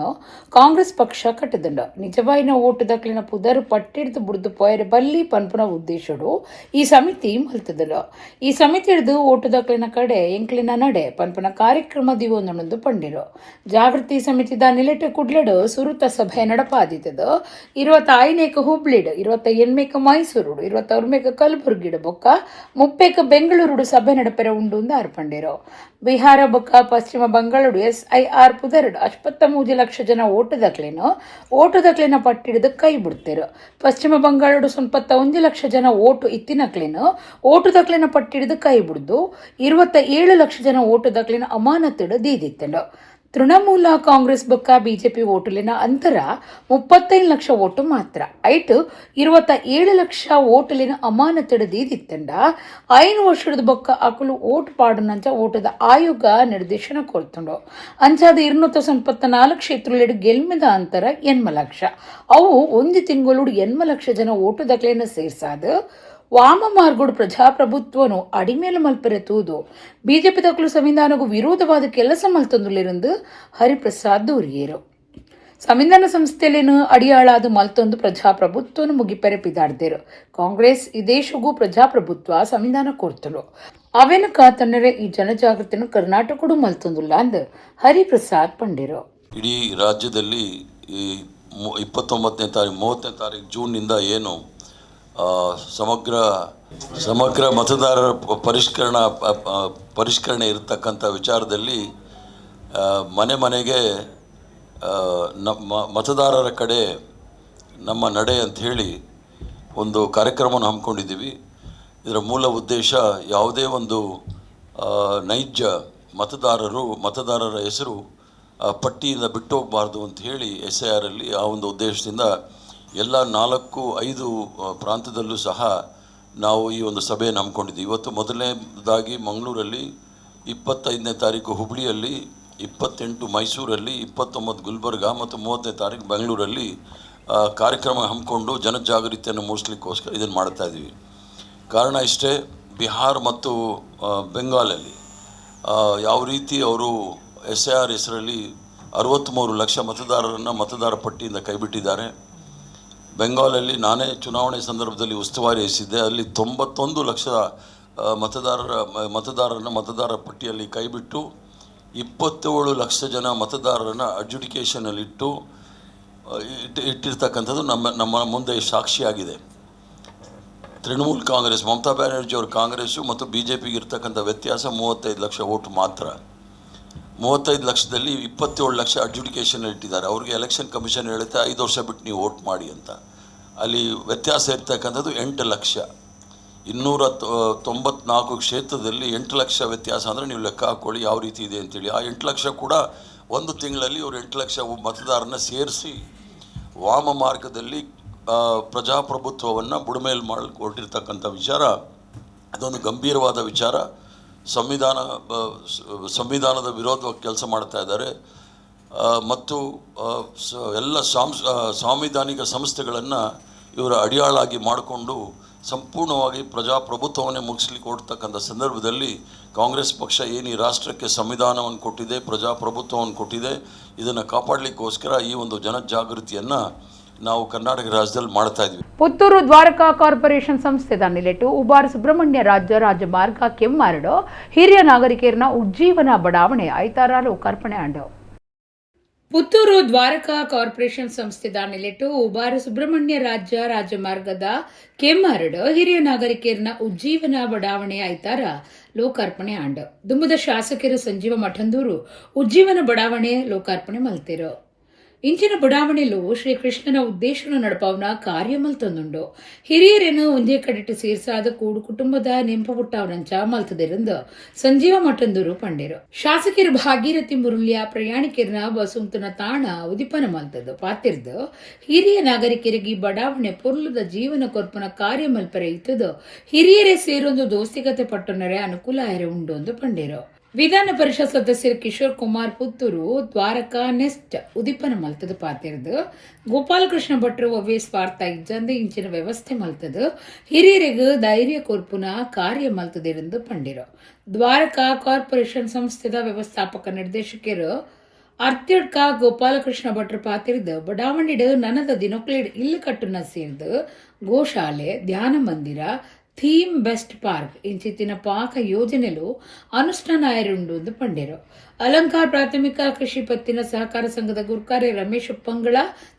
[SPEAKER 1] ಕಾಂಗ್ರೆಸ್ ಪಕ್ಷ ಕಟ್ಟದಂಡ. ನಿಜವಾಯಿನ ಓಟು ದಕ್ಲಿನ ಪುದರ್ ಪಟ್ಟಿಡ್ದು ಬುಡ್ದು ಪೋಯರೆ ಬಲ್ಲಿ ಪನ್ಪುನ ಉದ್ದೇಶಡು ಈ ಸಮಿತಿ ಮಲ್ತದಲು. ಈ ಸಮಿತಿ ಹಿಡಿದು ಓಟು ದಾಖಲಿನ ಕಡೆ ಎಂಕ್ಲಿನ ನಡೆ ಪನ್ಪುನ ಕಾರ್ಯಕ್ರಮ ದಿವೊಂದೊಂದು ಪಂಡಿರು. ಜಾಗೃತಿ ಸಮಿತಿದ ನಿಲೆಟ ಕುಡ್ಲಡು ಸುರುತ ಸಭೆ ನಡಪಾದಿತ್ತದು. 25ನೇಕ ಹುಬ್ಳಿಡ್, 28ಮೇಕ ಮೈಸೂರುಡು, 26ಮೇಕ ಕಲಬುರ್ಗಿಡು ಬೊಕ್ಕ 30ಕ ಬೆಂಗಳೂರುಡು ಸಭೆ ನಡಪೆರೆ ಉಂಡು ಅರ್ಪಂಡಿರು. ಬಿಹಾರ ಬೊಕ್ಕ ಪಶ್ಚಿಮ ಬಂಗಾಳಡು ಎಸ್ಐಆರ್ ಪುದರುಡು 53 ಲಕ್ಷ ಜನ ಓಟು ಓಟು ದಾಖಲೆನ ಪಟ್ಟಿಡಿದು ಕೈ ಬಿಡ್ತಿರು. ಪಶ್ಚಿಮ ಬಂಗಾಳಡು 1 ಲಕ್ಷ ಜನ ಓಟು ಇತ್ತಿನಕ್ಲೇನು ಓಟು ದಾಖಲೆನ ಪಟ್ಟಿಡಿದು ಕೈ ಬಿಡ್ದು 27 ಲಕ್ಷ ಜನ ಓಟು ದಾಖಲೆನ ಅಮಾನತಿಡು ದೀದಿತ್ತಂಡು. ತೃಣಮೂಲ ಕಾಂಗ್ರೆಸ್ ಬೊಕ್ಕ ಬಿಜೆಪಿ ಓಟುಲಿನ ಅಂತರ 35 ಲಕ್ಷ ಓಟು ಮಾತ್ರ. ಐಟು 27 ಲಕ್ಷ ಓಟುಲಿನ ಅಮಾನತಿಡು ದೀದಿತ್ತಂಡ 5 ವರ್ಷದ ಬೊಕ್ಕ ಅಕುಲು ಓಟು ಪಾಡುನಂಚ ಓಟದ ಆಯೋಗ ನಿರ್ದೇಶನ ಕೊಡ್ತುಂಡು. ಅಂಚಾದ 294 ಕ್ಷೇತ್ರಲೆಡು ಗೆಲ್ಮೆದ ಅಂತರ 80 ಲಕ್ಷ. ಅವು ಒಂದು ತಿಂಗಳು 80 ಲಕ್ಷ ಜನ ಓಟು ದಾಖಲೆಯನ್ನು ಸೇರ್ಸಾದು ವಾಮ ಮಾರ್ಗೋಡು ಪ್ರಜಾಪ್ರಭುತ್ವನು ಅಡಿಮೇಲು ಮಲ್ಪೆರೆ ತೂದು ಬಿಜೆಪಿ ದಕ್ಕಲು ಸಂವಿಧಾನಕ್ಕೂ ವಿರೋಧವಾದ ಕೆಲಸ ಮಲ್ತೊಂದುಲ್ಲಿರಂದು ಹರಿಪ್ರಸಾದ್ ದೂರಿಯೇರು. ಸಂವಿಧಾನ ಸಂಸ್ಥೆಲೇನು ಅಡಿಯಾಳಾದ ಮಲ್ತೊಂದು ಪ್ರಜಾಪ್ರಭುತ್ವನು ಮುಗಿಪೆರೆ ಪಿದಾಡ್ದೇರು. ಕಾಂಗ್ರೆಸ್ ಈ ದೇಶಗೂ ಪ್ರಜಾಪ್ರಭುತ್ವ ಸಂವಿಧಾನ ಕೋರ್ತಲು ಅವೇನು ಕಾತನ್ನರೆ ಈ ಜನಜಾಗೃತಿಯನ್ನು ಕರ್ನಾಟಕಡು ಮಲ್ತೊಂದುಲ್ಲ ಅಂದ್ ಹರಿಪ್ರಸಾದ್ ಪಂಡಿರು.
[SPEAKER 3] ಇಡೀ ರಾಜ್ಯದಲ್ಲಿ ಈ 29ನೇ ತಾರೀಕು 30ನೇ ತಾರೀಕು ಜೂನ್ನಿಂದ ಏನು ಸಮಗ್ರ ಸಮಗ್ರ ಮತದಾರರ ಪರಿಷ್ಕರಣೆ ಇರತಕ್ಕಂಥ ವಿಚಾರದಲ್ಲಿ ಮನೆ ಮನೆಗೆ ನಮ್ಮ ಮತದಾರರ ಕಡೆ ನಮ್ಮ ನಡೆ ಅಂಥೇಳಿ ಒಂದು ಕಾರ್ಯಕ್ರಮವನ್ನು ಹಮ್ಮಿಕೊಂಡಿದ್ದೀವಿ. ಇದರ ಮೂಲ ಉದ್ದೇಶ ಯಾವುದೇ ಒಂದು ನೈಜ ಮತದಾರರ ಹೆಸರು ಪಟ್ಟಿಯಿಂದ ಬಿಟ್ಟು ಹೋಗಬಾರ್ದು ಅಂತ ಹೇಳಿ SIR ಅಲ್ಲಿ ಆ ಒಂದು ಉದ್ದೇಶದಿಂದ ಎಲ್ಲ 4-5 ಪ್ರಾಂತದಲ್ಲೂ ಸಹ ನಾವು ಈ ಒಂದು ಸಭೆಯನ್ನು ಹಮ್ಮಿಕೊಂಡಿದ್ದೀವಿ. ಇವತ್ತು ಮೊದಲನೇದಾಗಿ ಮಂಗಳೂರಲ್ಲಿ, 25ನೇ ತಾರೀಕು ಹುಬ್ಬಳ್ಳಿಯಲ್ಲಿ, 28 ಮೈಸೂರಲ್ಲಿ, 29 ಗುಲ್ಬರ್ಗಾ ಮತ್ತು 30ನೇ ತಾರೀಕು ಬೆಂಗಳೂರಲ್ಲಿ ಕಾರ್ಯಕ್ರಮ ಹಮ್ಮಿಕೊಂಡು ಜನಜಾಗೃತಿಯನ್ನು ಮೂಡಿಸಲಿಕ್ಕೋಸ್ಕರ ಇದನ್ನು ಮಾಡ್ತಾಯಿದ್ದೀವಿ. ಕಾರಣ ಇಷ್ಟೇ, ಬಿಹಾರ್ ಮತ್ತು ಬೆಂಗಾಲಲ್ಲಿ ಯಾವ ರೀತಿ ಅವರು SIR ಹೆಸರಲ್ಲಿ 63 ಲಕ್ಷ ಮತದಾರರನ್ನು ಮತದಾರ ಪಟ್ಟಿಯಿಂದ ಕೈಬಿಟ್ಟಿದ್ದಾರೆ. ಬೆಂಗಾಲಲ್ಲಿ ನಾನೇ ಚುನಾವಣೆ ಸಂದರ್ಭದಲ್ಲಿ ಉಸ್ತುವಾರಿ ವಹಿಸಿದ್ದೆ. ಅಲ್ಲಿ 91 ಲಕ್ಷ ಮತದಾರರನ್ನು ಮತದಾರರ ಪಟ್ಟಿಯಲ್ಲಿ ಕೈಬಿಟ್ಟು 27 ಲಕ್ಷ ಜನ ಮತದಾರರನ್ನು ಅಡ್ಜುಡಿಕೇಷನಲ್ಲಿಟ್ಟು ಇಟ್ಟಿರ್ತಕ್ಕಂಥದ್ದು ನಮ್ಮ ನಮ್ಮ ಮುಂದೆ ಸಾಕ್ಷಿಯಾಗಿದೆ. ತೃಣಮೂಲ್ ಕಾಂಗ್ರೆಸ್, ಮಮತಾ ಬ್ಯಾನರ್ಜಿ ಅವ್ರ ಕಾಂಗ್ರೆಸ್ಸು ಮತ್ತು ಬಿ ಜೆ ಪಿಗೆ ಇರ್ತಕ್ಕಂಥ ವ್ಯತ್ಯಾಸ 35 ಲಕ್ಷ ಓಟ್ ಮಾತ್ರ. 35 ಲಕ್ಷದಲ್ಲಿ 27 ಲಕ್ಷ ಅಡ್ಜುಡಿಕೇಷನ್ ಇಟ್ಟಿದ್ದಾರೆ. ಅವ್ರಿಗೆ ಎಲೆಕ್ಷನ್ ಕಮಿಷನ್ ಹೇಳುತ್ತೆ 5 ವರ್ಷ ಬಿಟ್ಟು ನೀವು ವೋಟ್ ಮಾಡಿ ಅಂತ. ಅಲ್ಲಿ ವ್ಯತ್ಯಾಸ ಇರ್ತಕ್ಕಂಥದ್ದು 8 ಲಕ್ಷ. 294 ಕ್ಷೇತ್ರದಲ್ಲಿ 8 ಲಕ್ಷ ವ್ಯತ್ಯಾಸ ಅಂದರೆ ನೀವು ಲೆಕ್ಕ ಹಾಕ್ಕೊಳ್ಳಿ ಯಾವ ರೀತಿ ಇದೆ ಅಂತೇಳಿ. ಆ 8 ಲಕ್ಷ ಕೂಡ ಒಂದು ತಿಂಗಳಲ್ಲಿ ಇವರು 8 ಲಕ್ಷ ಮತದಾರನ ಸೇರಿಸಿ ವಾಮ ಮಾರ್ಗದಲ್ಲಿ ಪ್ರಜಾಪ್ರಭುತ್ವವನ್ನು ಬುಡಮೇಲು ಮಾಡಿಕೊಟ್ಟಿರ್ತಕ್ಕಂಥ ವಿಚಾರ ಅದೊಂದು ಗಂಭೀರವಾದ ವಿಚಾರ. ಸಂವಿಧಾನದ ವಿರೋಧವಾಗಿ ಕೆಲಸ ಮಾಡ್ತಾ ಇದ್ದಾರೆ ಮತ್ತು ಎಲ್ಲ ಸಾಂವಿಧಾನಿಕ ಸಂಸ್ಥೆಗಳನ್ನು ಇವರ ಅಡಿಯಾಳಾಗಿ ಮಾಡಿಕೊಂಡು ಸಂಪೂರ್ಣವಾಗಿ ಪ್ರಜಾಪ್ರಭುತ್ವವನ್ನೇ ಮುಗಿಸ್ಲಿಕ್ಕೆ ಹೊರಡ್ತಕ್ಕಂಥ ಸಂದರ್ಭದಲ್ಲಿ ಕಾಂಗ್ರೆಸ್ ಪಕ್ಷ ಏನು ಈ ರಾಷ್ಟ್ರಕ್ಕೆ ಸಂವಿಧಾನವನ್ನು ಕೊಟ್ಟಿದೆ, ಪ್ರಜಾಪ್ರಭುತ್ವವನ್ನು ಕೊಟ್ಟಿದೆ, ಇದನ್ನು ಕಾಪಾಡಲಿಕ್ಕೋಸ್ಕರ ಈ ಒಂದು ಜನಜಾಗೃತಿಯನ್ನು ನಾವು ಕರ್ನಾಟಕ ರಾಜ್ಯದಲ್ಲಿ ಮಾಡ್ತಾ ಇದ್ವಿ.
[SPEAKER 1] ಪುತ್ತೂರು ದ್ವಾರಕಾ ಕಾರ್ಪೊರೇಷನ್ ಸಂಸ್ಥೆದ ನಿಲೆಟು ಉಬಾರ್ ಸುಬ್ರಹ್ಮಣ್ಯ ರಾಜ್ಯ ರಾಜಮಾರ್ಗ ಕೆಮ್ಮಾರಡು ಹಿರಿಯ ನಾಗರಿಕರನ್ನ ಉಜ್ಜೀವನ ಬಡಾವಣೆ ಐತಾರ ಲೋಕಾರ್ಪಣೆ ಆಂಡು. ಪುತ್ತೂರು ದ್ವಾರಕಾ ಕಾರ್ಪೊರೇಷನ್ ಸಂಸ್ಥೆದ ನಿಲೆಟು ಉಬಾರು ಸುಬ್ರಹ್ಮಣ್ಯ ರಾಜ್ಯ ರಾಜಮಾರ್ಗದ ಕೆಮ್ಮಾರಡು ಹಿರಿಯ ನಾಗರಿಕರನ್ನ ಉಜ್ಜೀವನ ಬಡಾವಣೆ ಐತಾರ ಲೋಕಾರ್ಪಣೆ ಆಂಡು. ದುಂಬುದ ಶಾಸಕರು ಸಂಜೀವ ಮಠಂದೂರು ಉಜ್ಜೀವನ ಬಡಾವಣೆ ಲೋಕಾರ್ಪಣೆ ಮಲ್ತಿರು. ಇಂಚಿನ ಬಡಾವಣೆಲು ಶ್ರೀಕೃಷ್ಣನ ಉದ್ದೇಶನ ನಡಪಾವನ ಕಾರ್ಯ ಮಲ್ತೊಂದುಂಡು. ಹಿರಿಯರೇನು ಒಂದೇ ಕಡೆಟ್ಟು ಸೇರ್ಸಾದ ಕೂಡು ಕುಟುಂಬದ ನೆಂಪು ಪುಟ್ಟವನಂಚ ಮಲ್ತದಿರಂದು ಸಂಜೀವ ಮಠಂದೂರು ಪಂಡೇರು. ಶಾಸಕರು ಭಾಗೀರಥಿ ಮುರುಳ್ಯ ಪ್ರಯಾಣಿಕರನ ಬಸುಂತನ ತಾಣ ಉದಿಪನ ಮಲ್ತದ್ದು ಪಾತಿರ್ದು ಹಿರಿಯ ನಾಗರಿಕರಿಗೆ ಬಡಾವಣೆ ಪೊರ್ಲದ ಜೀವನ ಕೊರ್ಪನ ಕಾರ್ಯ ಮಲ್ಪರೆ ಇತ್ತದು ಹಿರಿಯರೇ ಸೇರೊಂದು ದೋಸ್ತಿಗತೆ ಪಟ್ಟಣರೆ ಅನುಕೂಲ ಆಯರೆ ಉಂಡು ಎಂದು ಪಂಡೇರು. ವಿಧಾನ ಪರಿಷತ್ ಸದಸ್ಯರು ಕಿಶೋರ್ ಕುಮಾರ್ ಪುತ್ತೂರು ದ್ವಾರಕಾ ನೆಸ್ಟ್ ಉದಿಪನ ಮಲ್ತದ ಪಾತಿರ್ದು ಗೋಪಾಲಕೃಷ್ಣ ಭಟ್ರು ಒವ್ವೇ ಸ್ವಾರ್ಥ ಇಜ್ಜಂದೆ ಇಂಚಿನ ವ್ಯವಸ್ಥೆ ಮಲ್ತದು ಹಿರಿಯರಿಗೂ ಧೈರ್ಯ ಕೊರ್ಪುನ ಕಾರ್ಯ ಮಲ್ತದಿರಂದು ಪಂಡಿರು. ದ್ವಾರಕಾ ಕಾರ್ಪೊರೇಷನ್ ಸಂಸ್ಥೆದ ವ್ಯವಸ್ಥಾಪಕ ನಿರ್ದೇಶಕರು ಅರ್ತ್ಯಡ್ಕ ಗೋಪಾಲಕೃಷ್ಣ ಭಟ್ರು ಪಾತಿರ್ದು ಬಡಾವಣಿಡು ನನದ ದಿನೊಕ್ಲೇಡ್ ಇಲ್ಲು ಕಟ್ಟುನ ಸೇರ್ದು ಗೋಶಾಲೆ, ಧ್ಯಾನ ಮಂದಿರ, ಥೀಮ್ ಬೆಸ್ಟ್ ಪಾರ್ಕ್ ಇಂಚಿತ್ತಿನ ಪಾಕ ಯೋಜನೆಲು ಅನುಷ್ಠಾನ ಆಯರುಂಡು ಎಂದು ಪಂಡೇರು. ಅಲಂಕಾರ್ ಪ್ರಾಥಮಿಕ ಕೃಷಿ ಪತ್ತಿನ ಸಹಕಾರ ಸಂಘದ ಗುರ್ಕಾರೆ ರಮೇಶ್ ಉಪ್ಪಂಗಳ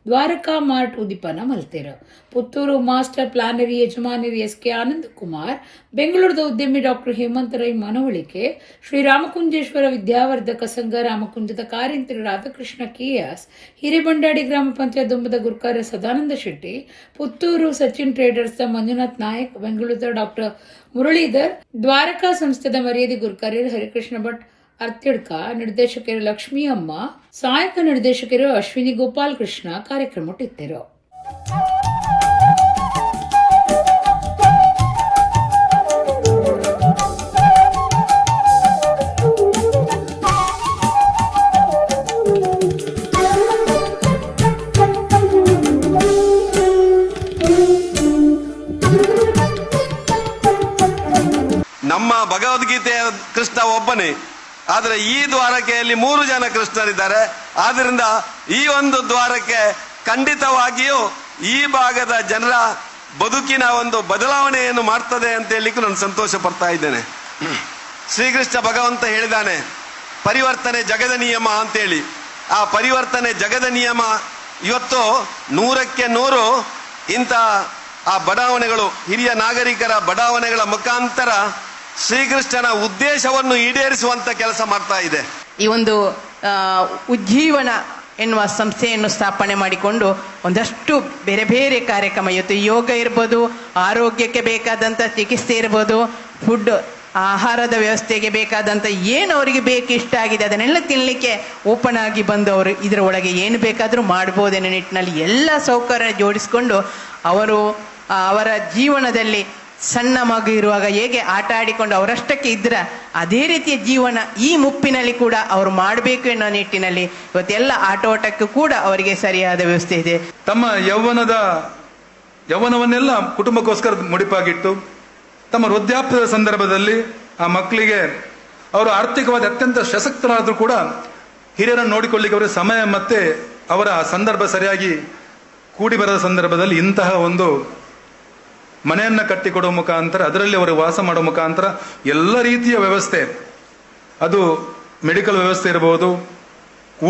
[SPEAKER 1] ದ್ವಾರಕಾ ಮಾರ್ಟ್ ಉದಿಪನ ಮಲ್ತೇರು. ಪುತ್ತೂರು ಮಾಸ್ಟರ್ ಪ್ಲಾನರಿ ಯಜಮಾನರಿ ಎಸ್ ಕೆ ಆನಂದ್ ಕುಮಾರ್, ಬೆಂಗಳೂರದ ಉದ್ಯಮಿ ಡಾಕ್ಟರ್ ಹೇಮಂತ ರೈ ಮನವೊಳಿಕೆ, ಶ್ರೀ ರಾಮಕುಂಜೇಶ್ವರ ವಿದ್ಯಾವರ್ಧಕ ಸಂಘ ರಾಮಕುಂಜದ ಕಾರ್ಯಂತ್ರಿ ರಾಧಾಕೃಷ್ಣ ಕೆಎಸ್, ಹಿರೇಬಂಡಾಡಿ ಗ್ರಾಮ ಪಂಚಾಯತ್ ದುಂಬದ ಗುರ್ಕಾರ ಸದಾನಂದ ಶೆಟ್ಟಿ, ಪುತ್ತೂರು ಸಚಿನ್ ಟ್ರೇಡರ್ಸ್ ಮಂಜುನಾಥ್ ನಾಯಕ್, ಬೆಂಗಳೂರದ ಡಾಕ್ಟರ್ ಮುರಳೀಧರ್, ದ್ವಾರಕಾ ಸಂಸ್ಥೆದ ಮರ್ಯಾದೆ ಗುರ್ಕಾರ್ಯರು ಹರಿಕೃಷ್ಣ ಭಟ್ ಅರ್ತಿಡ್ಕ, ನಿರ್ದೇಶಕರು ಲಕ್ಷ್ಮೀ ಅಮ್ಮ, ಸಹಾಯಕ ನಿರ್ದೇಶಕರು ಅಶ್ವಿನಿ ಗೋಪಾಲ್ ಕೃಷ್ಣ ಕಾರ್ಯಕ್ರಮ ಇತ್ತಿರು.
[SPEAKER 7] ನಮ್ಮ ಭಗವದ್ಗೀತೆಯ ಕೃಷ್ಣ ಒಬ್ಬನೇ, ಆದರೆ ಈ ದ್ವಾರಕೆಯಲ್ಲಿ 3 ಜನ ಕೃಷ್ಣರಿದ್ದಾರೆ. ಆದ್ದರಿಂದ ಈ ಒಂದು ದ್ವಾರಕ್ಕೆ ಖಂಡಿತವಾಗಿಯೂ ಈ ಭಾಗದ ಜನರ ಬದುಕಿನ ಒಂದು ಬದಲಾವಣೆಯನ್ನು ಮಾಡ್ತದೆ ಅಂತ ಹೇಳಲಿಕ್ಕೂ ನಾನು ಸಂತೋಷ ಪಡ್ತಾ ಇದ್ದೇನೆ. ಶ್ರೀಕೃಷ್ಣ ಭಗವಂತ ಹೇಳಿದ್ದಾನೆ, ಪರಿವರ್ತನೆ ಜಗದ ನಿಯಮ ಅಂತೇಳಿ. ಆ ಪರಿವರ್ತನೆ ಜಗದ ನಿಯಮ ಇವತ್ತು 100ಕ್ಕೆ 100 ಇಂಥ ಆ ಬಡಾವಣೆಗಳು, ಹಿರಿಯ ನಾಗರಿಕರ ಬಡಾವಣೆಗಳ ಮುಖಾಂತರ ಶ್ರೀಕೃಷ್ಣನ ಉದ್ದೇಶವನ್ನು ಈಡೇರಿಸುವಂತ ಕೆಲಸ ಮಾಡ್ತಾ ಇದೆ.
[SPEAKER 8] ಈ ಒಂದು ಉಜ್ಜೀವನ ಎನ್ನುವ ಸಂಸ್ಥೆಯನ್ನು ಸ್ಥಾಪನೆ ಮಾಡಿಕೊಂಡು ಒಂದಷ್ಟು ಬೇರೆ ಬೇರೆ ಕಾರ್ಯಕ್ರಮ, ಇವತ್ತು ಯೋಗ ಇರ್ಬೋದು, ಆರೋಗ್ಯಕ್ಕೆ ಬೇಕಾದಂಥ ಚಿಕಿತ್ಸೆ ಇರ್ಬೋದು, ಫುಡ್ ಆಹಾರದ ವ್ಯವಸ್ಥೆಗೆ ಬೇಕಾದಂಥ ಏನು ಅವರಿಗೆ ಬೇಕು ಇಷ್ಟ ಆಗಿದೆ ಅದನ್ನೆಲ್ಲ ತಿನ್ನಲಿಕ್ಕೆ ಓಪನ್ ಆಗಿ ಬಂದು ಅವರು ಇದರ ಒಳಗೆ ಏನು ಬೇಕಾದರೂ ಮಾಡ್ಬೋದೆನ್ನೋ ನಿಟ್ಟಿನಲ್ಲಿ ಎಲ್ಲ ಸೌಕರ್ಯ ಜೋಡಿಸಿಕೊಂಡು ಅವರು ಅವರ ಜೀವನದಲ್ಲಿ ಸಣ್ಣ ಮಗು ಇರುವಾಗ ಹೇಗೆ ಆಟ ಆಡಿಕೊಂಡು ಅವರಷ್ಟಕ್ಕೆ ಇದ್ರ ಅದೇ ರೀತಿಯ ಜೀವನ ಈ ಮುಪ್ಪಿನಲ್ಲಿ ಕೂಡ ಅವರು ಮಾಡಬೇಕು ಎನ್ನೋ ನಿಟ್ಟಿನಲ್ಲಿ ಇವತ್ತೆಲ್ಲ ಆಟೋಟಕ್ಕೂ ಕೂಡ ಅವರಿಗೆ ಸರಿಯಾದ ವ್ಯವಸ್ಥೆ ಇದೆ.
[SPEAKER 9] ತಮ್ಮ ಯೌವನವನ್ನೆಲ್ಲ ಕುಟುಂಬಕ್ಕೋಸ್ಕರ ಮುಡಿಪಾಗಿಟ್ಟು ತಮ್ಮ ವೃದ್ಧಾಪ್ಯದ ಸಂದರ್ಭದಲ್ಲಿ ಆ ಮಕ್ಕಳಿಗೆ ಅವರು ಆರ್ಥಿಕವಾಗಿ ಅತ್ಯಂತ ಸಶಕ್ತರಾದರೂ ಕೂಡ ಹಿರಿಯರನ್ನು ನೋಡಿಕೊಳ್ಳಿಕ್ಕೆ ಅವರಿಗೆ ಸಮಯ ಮತ್ತೆ ಅವರ ಸಂದರ್ಭ ಸರಿಯಾಗಿ ಕೂಡಿ ಬರದ ಸಂದರ್ಭದಲ್ಲಿ ಇಂತಹ ಒಂದು ಮನೆಯನ್ನು ಕಟ್ಟಿಕೊಡುವ ಮುಖಾಂತರ, ಅದರಲ್ಲಿ ಅವರು ವಾಸ ಮಾಡುವ ಮುಖಾಂತರ ಎಲ್ಲ ರೀತಿಯ ವ್ಯವಸ್ಥೆ, ಅದು ಮೆಡಿಕಲ್ ವ್ಯವಸ್ಥೆ ಇರಬಹುದು,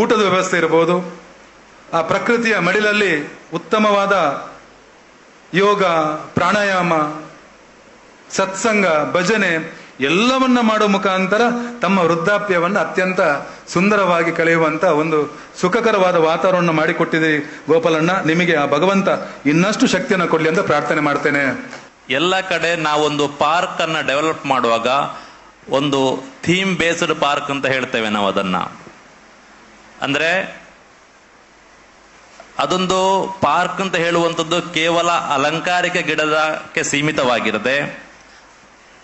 [SPEAKER 9] ಊಟದ ವ್ಯವಸ್ಥೆ ಇರಬಹುದು, ಆ ಪ್ರಕೃತಿಯ ಮಡಿಲಲ್ಲಿ ಉತ್ತಮವಾದ ಯೋಗ, ಪ್ರಾಣಾಯಾಮ, ಸತ್ಸಂಗ, ಭಜನೆ ಎಲ್ಲವನ್ನ ಮಾಡುವ ಮುಖಾಂತರ ತಮ್ಮ ವೃದ್ಧಾಪ್ಯವನ್ನು ಅತ್ಯಂತ ಸುಂದರವಾಗಿ ಕಳೆಯುವಂತ ಒಂದು ಸುಖಕರವಾದ ವಾತಾವರಣ ಮಾಡಿಕೊಟ್ಟಿದೆ ಗೋಪಾಲಣ್ಣ. ನಿಮಗೆ ಆ ಭಗವಂತ ಇನ್ನಷ್ಟು ಶಕ್ತಿಯನ್ನು ಕೊಡಲಿ ಅಂತ ಪ್ರಾರ್ಥನೆ ಮಾಡ್ತೇನೆ.
[SPEAKER 10] ಎಲ್ಲ ಕಡೆ ನಾವೊಂದು ಪಾರ್ಕ್ ಅನ್ನ ಡೆವಲಪ್ ಮಾಡುವಾಗ ಒಂದು theme based park ಅಂತ ಹೇಳ್ತೇವೆ ನಾವು ಅದನ್ನ. ಅಂದ್ರೆ ಅದೊಂದು ಪಾರ್ಕ್ ಅಂತ ಹೇಳುವಂಥದ್ದು ಕೇವಲ ಅಲಂಕಾರಿಕ ಗಿಡದಕ್ಕೆ ಸೀಮಿತವಾಗಿರದೆ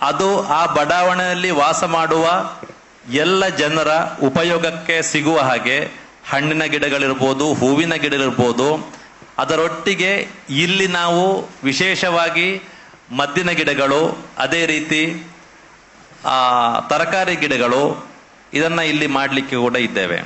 [SPEAKER 10] ಅದು ಆ ಬಡಾವಣೆಯಲ್ಲಿ ವಾಸ ಮಾಡುವ ಎಲ್ಲ ಜನರ ಉಪಯೋಗಕ್ಕೆ ಸಿಗುವ ಹಾಗೆ ಹಣ್ಣಿನ ಗಿಡಗಳಿರ್ಬೋದು, ಹೂವಿನ ಗಿಡಗಳಿರ್ಬೋದು, ಅದರೊಟ್ಟಿಗೆ ಇಲ್ಲಿ ನಾವು ವಿಶೇಷವಾಗಿ ಮದ್ದಿನ ಗಿಡಗಳು, ಅದೇ ರೀತಿ ತರಕಾರಿ ಗಿಡಗಳು ಇದನ್ನು ಇಲ್ಲಿ ಮಾಡಲಿಕ್ಕೆ ಕೂಡ ಇದ್ದೇವೆ.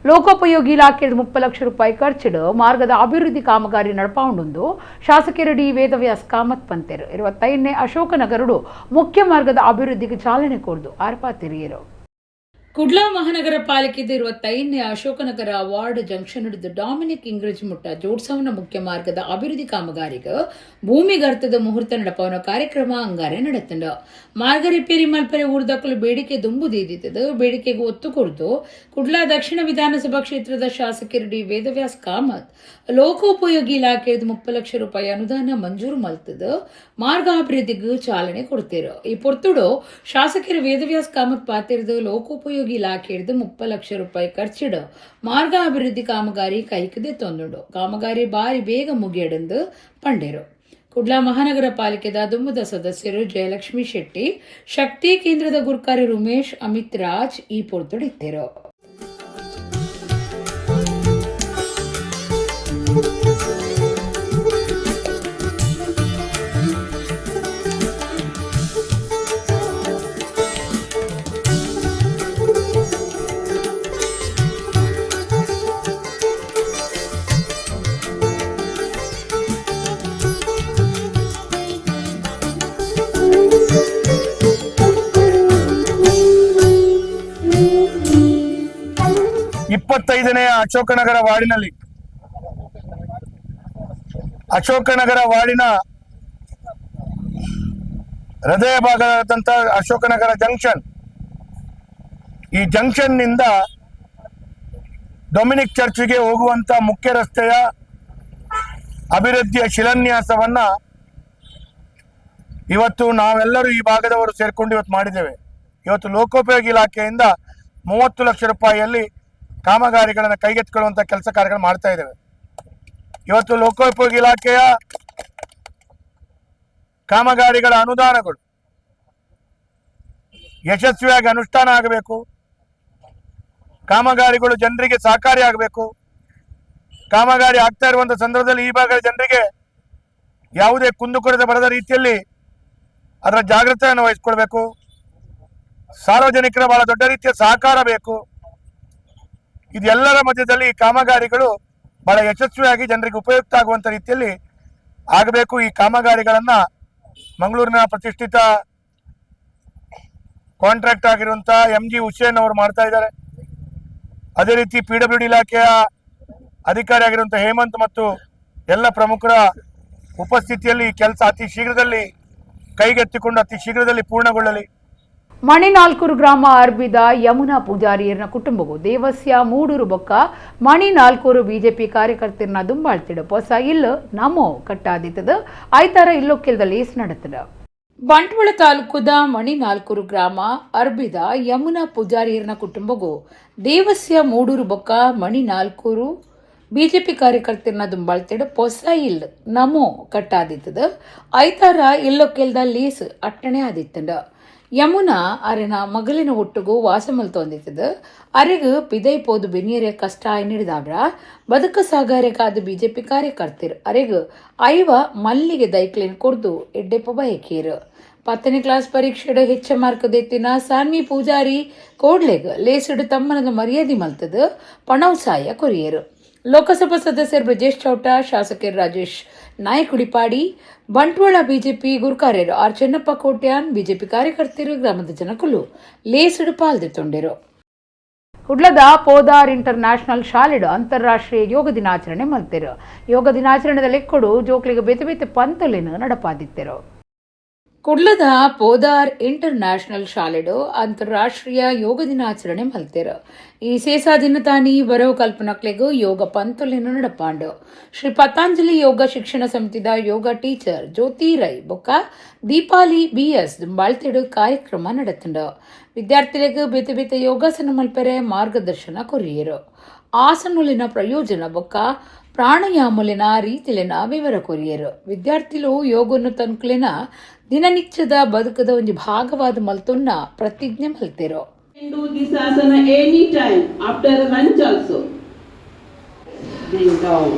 [SPEAKER 1] ಲೋಕೋಪಯೋಗಿ ಇಲಾಖೆ 30 ಲಕ್ಷ ರೂಪಾಯಿ ಖರ್ಚಿಡು ಮಾರ್ಗದ ಅಭಿವೃದ್ಧಿ ಕಾಮಗಾರಿ ನಡಪಾವುಂಡು ಶಾಸಕರು ಡಿ ವೇದವ್ಯಾಸ್ ಕಾಮತ್ ಪಂತೇರು 25ನೇ ಅಶೋಕನಗರಡು ಮುಖ್ಯ ಮಾರ್ಗದ ಅಭಿವೃದ್ಧಿಗೆ ಚಾಲನೆ ಕೊರದು ಆರ್ಪಾತಿರಿಯರು. ಕುಡ್ಲಾ ಮಹಾನಗರ ಪಾಲಿಕೆದ 25ನೇ ಅಶೋಕನಗರ ವಾರ್ಡ್ ಜಂಕ್ಷನ್ ಹಿಡಿದು ಡೊಮಿನಿಕ್ ಇಂಗ್ರಿಜ್ ಮುಟ್ಟ ಜೋಡ್ಸವನ ಮುಖ್ಯ ಮಾರ್ಗದ ಅಭಿವೃದ್ಧಿ ಕಾಮಗಾರಿಗೆ ಭೂಮಿಗರ್ತದ ಮುಹೂರ್ತ ನಡಪವನ ಕಾರ್ಯಕ್ರಮ ಅಂಗಾರೆ ನಡೆತಂಡ. ಮಾರ್ಗ ರಿಪೇರಿ ಮಲ್ಪರೆ ಊರ್ದಕ್ಕಲು ಬೇಡಿಕೆ ದುಂಬುದೀದಿತ್ತದು. ಬೇಡಿಕೆಗೆ ಒತ್ತು ಕೊಡ್ದು ಕುಡ್ಲಾ ದಕ್ಷಿಣ ವಿಧಾನಸಭಾ ಕ್ಷೇತ್ರದ ಶಾಸಕರು ಡಿ ವೇದವ್ಯಾಸ್ ಕಾಮತ್ ಲೋಕೋಪಯೋಗಿ ಇಲಾಖೆಯ 30 ಲಕ್ಷ ರೂಪಾಯಿ ಅನುದಾನ ಮಂಜೂರು ಮಲ್ತದ ಮಾರ್ಗ ಅಭಿವೃದ್ಧಿಗೂ ಚಾಲನೆ ಕೊಡ್ತೀರು. ಈ ಪೊರ್ತುಡು ಶಾಸಕರು ವೇದವ್ಯಾಸ್ ಕಾಮತ್ ಪಾತಿರದ ಲೋಕೋಪಯೋಗಿ ಇಲಾಖೆಯದು 30 ಲಕ್ಷ ರೂಪಾಯಿ ಖರ್ಚಿಡು ಮಾರ್ಗ ಅಭಿವೃದ್ಧಿ ಕಾಮಗಾರಿ ಕೈಕದೆ ತೊಂದುಂಡು. ಕಾಮಗಾರಿ ಬಾರಿ ಬೇಗ ಮುಗಿಯಡೆಂದು ಪಂಡೇರು. ಕುಡ್ಲಾ ಮಹಾನಗರ ಪಾಲಿಕೆದ ದುಮ್ಮದ ಸದಸ್ಯರು ಜಯಲಕ್ಷ್ಮಿ ಶೆಟ್ಟಿ, ಶಕ್ತಿ ಕೇಂದ್ರದ ಗುರ್ಕಾರಿ ಉಮೇಶ್, ಅಮಿತ್ ರಾಜ್ ಈ ಪೊರ್ತುಡಿತ್ತಿರು.
[SPEAKER 11] ಇಪ್ಪತ್ತೈದನೆಯ ಅಶೋಕನಗರ ವಾರ್ಡಿನಲ್ಲಿ ಅಶೋಕನಗರ ವಾರ್ಡಿನ ಹೃದಯ ಭಾಗದಾದಂಥ ಅಶೋಕನಗರ ಜಂಕ್ಷನ್, ಈ ಜಂಕ್ಷನ್ನಿಂದ ಡೊಮಿನಿಕ್ ಚರ್ಚ್ಗೆ ಹೋಗುವಂಥ ಮುಖ್ಯ ರಸ್ತೆಯ ಅಭಿವೃದ್ಧಿಯ ಶಿಲಾನ್ಯಾಸವನ್ನು ಇವತ್ತು ನಾವೆಲ್ಲರೂ ಈ ಭಾಗದವರು ಸೇರಿಕೊಂಡು ಇವತ್ತು ಮಾಡಿದ್ದೇವೆ. ಇವತ್ತು ಲೋಕೋಪಯೋಗಿ ಇಲಾಖೆಯಿಂದ 30 ಲಕ್ಷ ರೂಪಾಯಿಯಲ್ಲಿ ಕಾಮಗಾರಿಗಳನ್ನು ಕೈಗೆತ್ತಿಕೊಳ್ಳುವಂಥ ಕೆಲಸ ಕಾರ್ಯಗಳು ಮಾಡ್ತಾ ಇದ್ದೇವೆ. ಇವತ್ತು ಲೋಕೋಪಯೋಗಿ ಇಲಾಖೆಯ ಕಾಮಗಾರಿಗಳ ಅನುದಾನಗಳು ಯಶಸ್ವಿಯಾಗಿ ಅನುಷ್ಠಾನ ಆಗಬೇಕು, ಕಾಮಗಾರಿಗಳು ಜನರಿಗೆ ಸಹಕಾರಿಯಾಗಬೇಕು. ಕಾಮಗಾರಿ ಆಗ್ತಾ ಇರುವಂಥ ಸಂದರ್ಭದಲ್ಲಿ ಈ ಭಾಗದ ಜನರಿಗೆ ಯಾವುದೇ ಕುಂದುಕೊರತೆ ಬರದ ರೀತಿಯಲ್ಲಿ ಅದರ ಜಾಗೃತೆಯನ್ನು ವಹಿಸ್ಕೊಳ್ಬೇಕು. ಸಾರ್ವಜನಿಕರ ಬಹಳ ದೊಡ್ಡ ರೀತಿಯ ಸಹಕಾರ ಬೇಕು. ಇದೆಲ್ಲರ ಮಧ್ಯದಲ್ಲಿ ಈ ಕಾಮಗಾರಿಗಳು ಬಹಳ ಯಶಸ್ವಿಯಾಗಿ ಜನರಿಗೆ ಉಪಯುಕ್ತ ಆಗುವಂಥ ರೀತಿಯಲ್ಲಿ ಆಗಬೇಕು. ಈ ಕಾಮಗಾರಿಗಳನ್ನು ಮಂಗಳೂರಿನ ಪ್ರತಿಷ್ಠಿತ ಕಾಂಟ್ರಾಕ್ಟ್ ಆಗಿರುವಂಥ ಎಂ ಜಿ ಹುಸೇನ್ ಅವರು ಮಾಡ್ತಾ ಇದ್ದಾರೆ. ಅದೇ ರೀತಿ PWD ಇಲಾಖೆಯ ಅಧಿಕಾರಿ ಆಗಿರುವಂಥ ಹೇಮಂತ್ ಮತ್ತು ಎಲ್ಲ ಪ್ರಮುಖರ ಉಪಸ್ಥಿತಿಯಲ್ಲಿ ಈ ಕೆಲಸ ಅತಿ ಶೀಘ್ರದಲ್ಲಿ ಕೈಗೆತ್ತಿಕೊಂಡು ಅತಿ ಶೀಘ್ರದಲ್ಲಿ ಪೂರ್ಣಗೊಳ್ಳಲಿ.
[SPEAKER 1] ಮಣಿನಾಲ್ಕೂರು ಗ್ರಾಮ ಅರ್ಬಿದ ಯಮುನಾ ಪೂಜಾರಿಯರ್ನ ಕುಟುಂಬವು ದೇವಸ್ಯ ಮೂಡೂರು ಬೊಕ್ಕ ಮಣಿನಾಲ್ಕೂರು ಬಿಜೆಪಿ ಕಾರ್ಯಕರ್ತರನ್ನ ದುಂಬಾಳ್ತಿಡು ಹೊಸ ಇಲ್ಲು ನಮೋ ಕಟ್ಟಾದಿತ್ತದ ಐತಾರ ಇಲ್ಲೊಕ್ಕೆಲ್ದಲ್ಲಿ ನಡೆತದ. ಬಂಟ್ವಾಳ ತಾಲೂಕುದ ಮಣಿನಾಲ್ಕೂರು ಗ್ರಾಮ ಅರ್ಬಿದ ಯಮುನಾ ಪೂಜಾರಿಯರ್ನ ಕುಟುಂಬವು ದೇವಸ್ಯ ಮೂಡೂರು ಬೊಕ್ಕ ಮಣಿನಾಲ್ಕೂರು ಬಿಜೆಪಿ ಕಾರ್ಯಕರ್ತರನ್ನ ದುಂಬಾಳ್ತಿಡು ಹೊಸ ಇಲ್ಲು ನಮೋ ಕಟ್ಟಾದಿತ್ತದ ಐತಾರ ಇಲ್ಲೊಕ್ಕೆಲ್ದ ಲೀಸ್ ಅಟ್ಟಣೆ ಆದಿತ್ತಂಡ. ಯಮುನಾ ಅರೆನ ಮಗಲಿನ ಒಟ್ಟುಗು ವಾಸ ಮಲ್ತೊಂದಿತ್ತದ. ಅರೆಗು ಪಿದೈ ಪೋದು ಬೆನಿಯರೆ ಕಷ್ಟ ಹಿಡಿದಾವ್ರ ಬದುಕ ಸಾಗಾರೆಗಾದ ಬಿಜೆಪಿ ಕಾರ್ಯಕರ್ತರು ಅರೆಗು ಐವ ಮಲ್ಲಿಗೆ ದೈಕ್ಲಿನ್ ಕೊಡ್ದು ಎಡ್ಡೆಪ್ಪ ಬಯಕೇರು. 10ನೇ ಕ್ಲಾಸ್ ಪರೀಕ್ಷೆಡು ಹೆಚ್ಚ ಮಾರ್ಕ್ ದೆತ್ತಿನ ಸಾನ್ವಿ ಪೂಜಾರಿ ಕೋಡ್ಲೆಗ್ ಲೇಸುಡು ತಮ್ಮನದ ಮರ್ಯಾದೆ ಮಲ್ತದ ಪಣೌಸಾಯ ಕೊರಿಯರು. ಲೋಕಸಭಾ ಸದಸ್ಯರು ಬ್ರಜೇಶ್ ಚೌಟ, ಶಾಸಕರು ರಾಜೇಶ್ ನಾಯಕ್ ಉಡಿಪಾಡಿ, ಬಂಟ್ವಾಳ ಬಿಜೆಪಿ ಗುರುಕಾರ್ಯರು ಆರ್ ಚೆನ್ನಪ್ಪ ಕೋಟ್ಯಾನ್, ಬಿಜೆಪಿ ಕಾರ್ಯಕರ್ತರು, ಗ್ರಾಮದ ಜನಕುಲು ಲೇಸುಡು ಪಾಲ್ದೆತ್ತೊಂಡೆರು. ಕುಡ್ಲದ ಪೋದಾರ್ ಇಂಟರ್ ನ್ಯಾಷನಲ್ ಶಾಲೆಡು ಅಂತಾರಾಷ್ಟ್ರೀಯ ಯೋಗ ದಿನಾಚರಣೆ ಮಲ್ತೆರು. ಯೋಗ ದಿನಾಚರಣೆದ ಲೆಕ್ಕೊಡು ಜೋಕ್ಲಿಗೆ ಬೇತೆ ಬೇತೆ ಪಂತಲಿನ ನಡಪಾದಿತ್ತೆರು. ಕುಡ್ಲದ ಪೋದಾರ್ ಇಂಟರ್ ನ್ಯಾಷನಲ್ ಶಾಲೆಡು ಅಂತಾರಾಷ್ಟ್ರೀಯ ಯೋಗ ದಿನಾಚರಣೆ ಮಲ್ತೆರು. ಈ ಸೇಸಾ ದಿನ ತಾನಿ ಬರವು ಕಲ್ಪನಕ್ಲೆಗು ಯೋಗ ಪಂತೊಲಿನ ನಡಪಾಂಡು. ಶ್ರೀ ಪತಾಂಜಲಿ ಯೋಗ ಶಿಕ್ಷಣ ಸಮಿತಿದ ಯೋಗ ಟೀಚರ್ ಜ್ಯೋತಿ ರೈ ಬೊಕ್ಕ ದೀಪಾಲಿ ಬಿಎಸ್ ದುಂಬಾಳ್ತಿಡು ಕಾರ್ಯಕ್ರಮ ನಡೆತಂಡು. ವಿದ್ಯಾರ್ಥಿಗಳಿಗೆ ಬೇತೆ ಬೇತೆ ಯೋಗಾಸನ ಮಲ್ಪೆರೆ ಮಾರ್ಗದರ್ಶನ ಕೊರಿಯರು. ಆಸನುಲಿನ ಪ್ರಯೋಜನ ಬೊಕ್ಕ ಪ್ರಾಣಾಯಾಮಲಿನ ರೀತಿಲಿನ ವಿವರ ಕೊರಿಯರು. ವಿದ್ಯಾರ್ಥಿಲು ಯೋಗನ್ನು ತನ್ಕುಲಿನ ದಿನನಿತ್ಯದ ಬದುಕದ ಒಂದು ಭಾಗವಾದ ಮಲ್ತೊನ್ನ ಪ್ರತಿಜ್ಞೆ ಮಲ್ತೆರು.
[SPEAKER 12] Do this asana any time after lunch also. Bring down.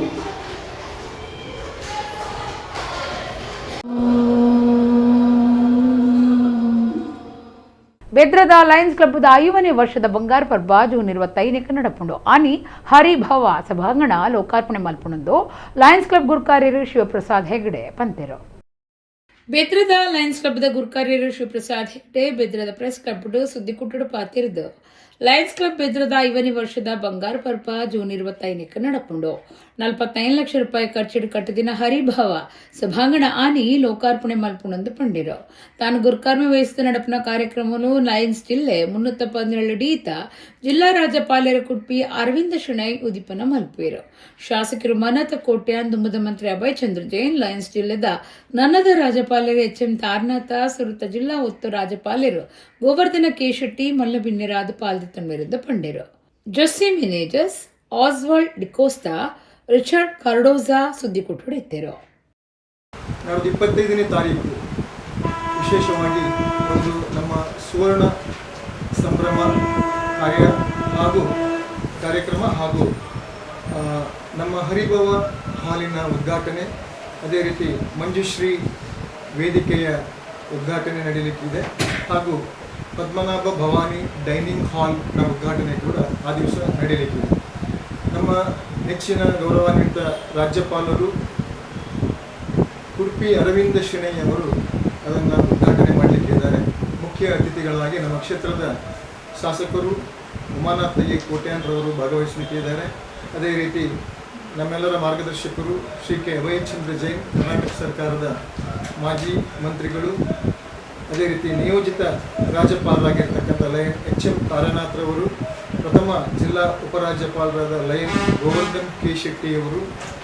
[SPEAKER 1] ಬೆದ್ರದ Lions ಕ್ಲಬ್ದ 5ನೇ ವರ್ಷದ ಬಂಗಾರ ಪರ್ಬ ಜೂನ್ 25ಕ್ಕೆ ನಡಪುಂಡು. ಆನಿ ಹರಿಭವ ಸಭಾಂಗಣ ಲೋಕಾರ್ಪಣೆ ಮಲ್ಪುಣಂದು ಲಯನ್ಸ್ ಕ್ಲಬ್ ಗುರುಕಾರ್ಯರು ಶಿವಪ್ರಸಾದ್ ಹೆಗ್ಡೆ ಪಂತೆರು. ಬೆದ್ರದ ಲಯನ್ಸ್ ಕ್ಲಬ್ದ ಗುರುಕಾರ್ಯರು ಶಿವಪ್ರಸಾದ್ ಹೆಗ್ಡೆ ಬೆದ್ರದ ಪ್ರೆಸ್ ಕ್ಲಬ್ ಸುದ್ದಿಕುಟ್ಟಡು ಪಾತಿರ್ದು ಲಯನ್ಸ್ ಕ್ಲಬ್ ಬೆದ್ರದ 5ನೇ ವರ್ಷದ ಬಂಗಾರ ಪರ್ಬ ಜೂನ್ 25ಕ್ಕೆ ನಡಪುಂಡು. 45 ಲಕ್ಷ ರೂಪಾಯಿ ಖರ್ಚಿಡು ಕಟ್ಟದಿನ ಹರಿಭಾವ ಸಭಾಂಗಣ ಆನಿ ಲೋಕಾರ್ಪಣೆ ಮಲ್ಪುಣಂದು ಪಂಡಿರು. ತಾನು ಗುರುಕರ್ಮೆ ವಹಿಸಿದ ನಡಪನ ಕಾರ್ಯಕ್ರಮನು ಲಯನ್ಸ್ ಜಿಲ್ಲೆ 317 ಡೀತ ಜಿಲ್ಲಾ ರಾಜ್ಯಪಾಲರ ಕುಟ್ಪಿ ಅರವಿಂದ ಶೆಣೈ ಉದಿಪನ ಮಲ್ಪೇರು. ಶಾಸಕರು ಮನತ ಕೋಟ್ಯಾನ್, ದುಮ್ಮದ ಮಂತ್ರಿ ಅಭಯ್ ಚಂದ್ರ ಜೈನ್, ಲಯನ್ಸ್ ಜಿಲ್ಲೆದ ನನ್ನದ ರಾಜ್ಯಪಾಲರು ಎಚ್ ಎಂ ತಾರನಾಥ, ಸುರುತ ಜಿಲ್ಲಾ ಒತ್ತು ರಾಜ್ಯಪಾಲರು ಗೋವರ್ಧನ ಕೆ ಶೆಟ್ಟಿ ಮಲ್ಲಬಿನ್ಯರಾದ ಪಾಲ್ದಿತ್ತನ್ವಿರುದ್ಧ ಪಂಡಿರು. Josy Menezes, Oswald D'Costa, Richard Cardoza ಸುದ್ದಿ ಕೊಟ್ಟುಡಿದ್ದರು.
[SPEAKER 13] ನಾಡ್ದು 25ನೇ ತಾರೀಕು ವಿಶೇಷವಾಗಿ ಒಂದು ನಮ್ಮ ಸುವರ್ಣ ಸಂಭ್ರಮ ಕಾರ್ಯ ಹಾಗೂ ಕಾರ್ಯಕ್ರಮ ಹಾಗೂ ನಮ್ಮ ಹರಿಭವ ಹಾಲಿನ ಉದ್ಘಾಟನೆ, ಅದೇ ರೀತಿ ಮಂಜುಶ್ರೀ ವೇದಿಕೆಯ ಉದ್ಘಾಟನೆ ನಡೆಯಲಿಕ್ಕಿದೆ ಹಾಗೂ ಪದ್ಮನಾಭ ಭವಾನಿ ಡೈನಿಂಗ್ ಹಾಲ್ನ ಉದ್ಘಾಟನೆ ಕೂಡ ಆ ದಿವಸ ನಡೆಯಲಿಕ್ಕಿದೆ. ನಮ್ಮ ನೆಚ್ಚಿನ ಗೌರವಾನ್ವಿತ ರಾಜ್ಯಪಾಲರು ಉಡುಪಿ ಅರವಿಂದ ಶೆಣೈ ಅವರು ಅದನ್ನು ಉದ್ಘಾಟನೆ ಮಾಡಲಿಕ್ಕಿದ್ದಾರೆ. ಮುಖ್ಯ ಅತಿಥಿಗಳಾಗಿ ನಮ್ಮ ಕ್ಷೇತ್ರದ ಶಾಸಕರು ಉಮಾನಾಥ್ ಎ ಕೋಟ್ಯಾನ್ರವರು ಭಾಗವಹಿಸಲಿಕ್ಕಿದ್ದಾರೆ. ಅದೇ ರೀತಿ ನಮ್ಮೆಲ್ಲರ ಮಾರ್ಗದರ್ಶಕರು ಶ್ರೀ ಕೆ ಅಭಯಚಂದ್ರ ಜೈನ್, ಕರ್ನಾಟಕ ಸರ್ಕಾರದ ಮಾಜಿ ಮಂತ್ರಿಗಳು, ಅದೇ ರೀತಿ ನಿಯೋಜಿತ ರಾಜ್ಯಪಾಲರಾಗಿರ್ತಕ್ಕಂಥ lion H M ತಾರನಾಥ್ರವರು, ಪ್ರಥಮ ಜಿಲ್ಲಾ ಉಪರಾಜ್ಯಪಾಲರಾದ ಲಯನ್ ಗೋವರ್ಧನ್ ಕೆ ಶೆಟ್ಟಿಯವರು,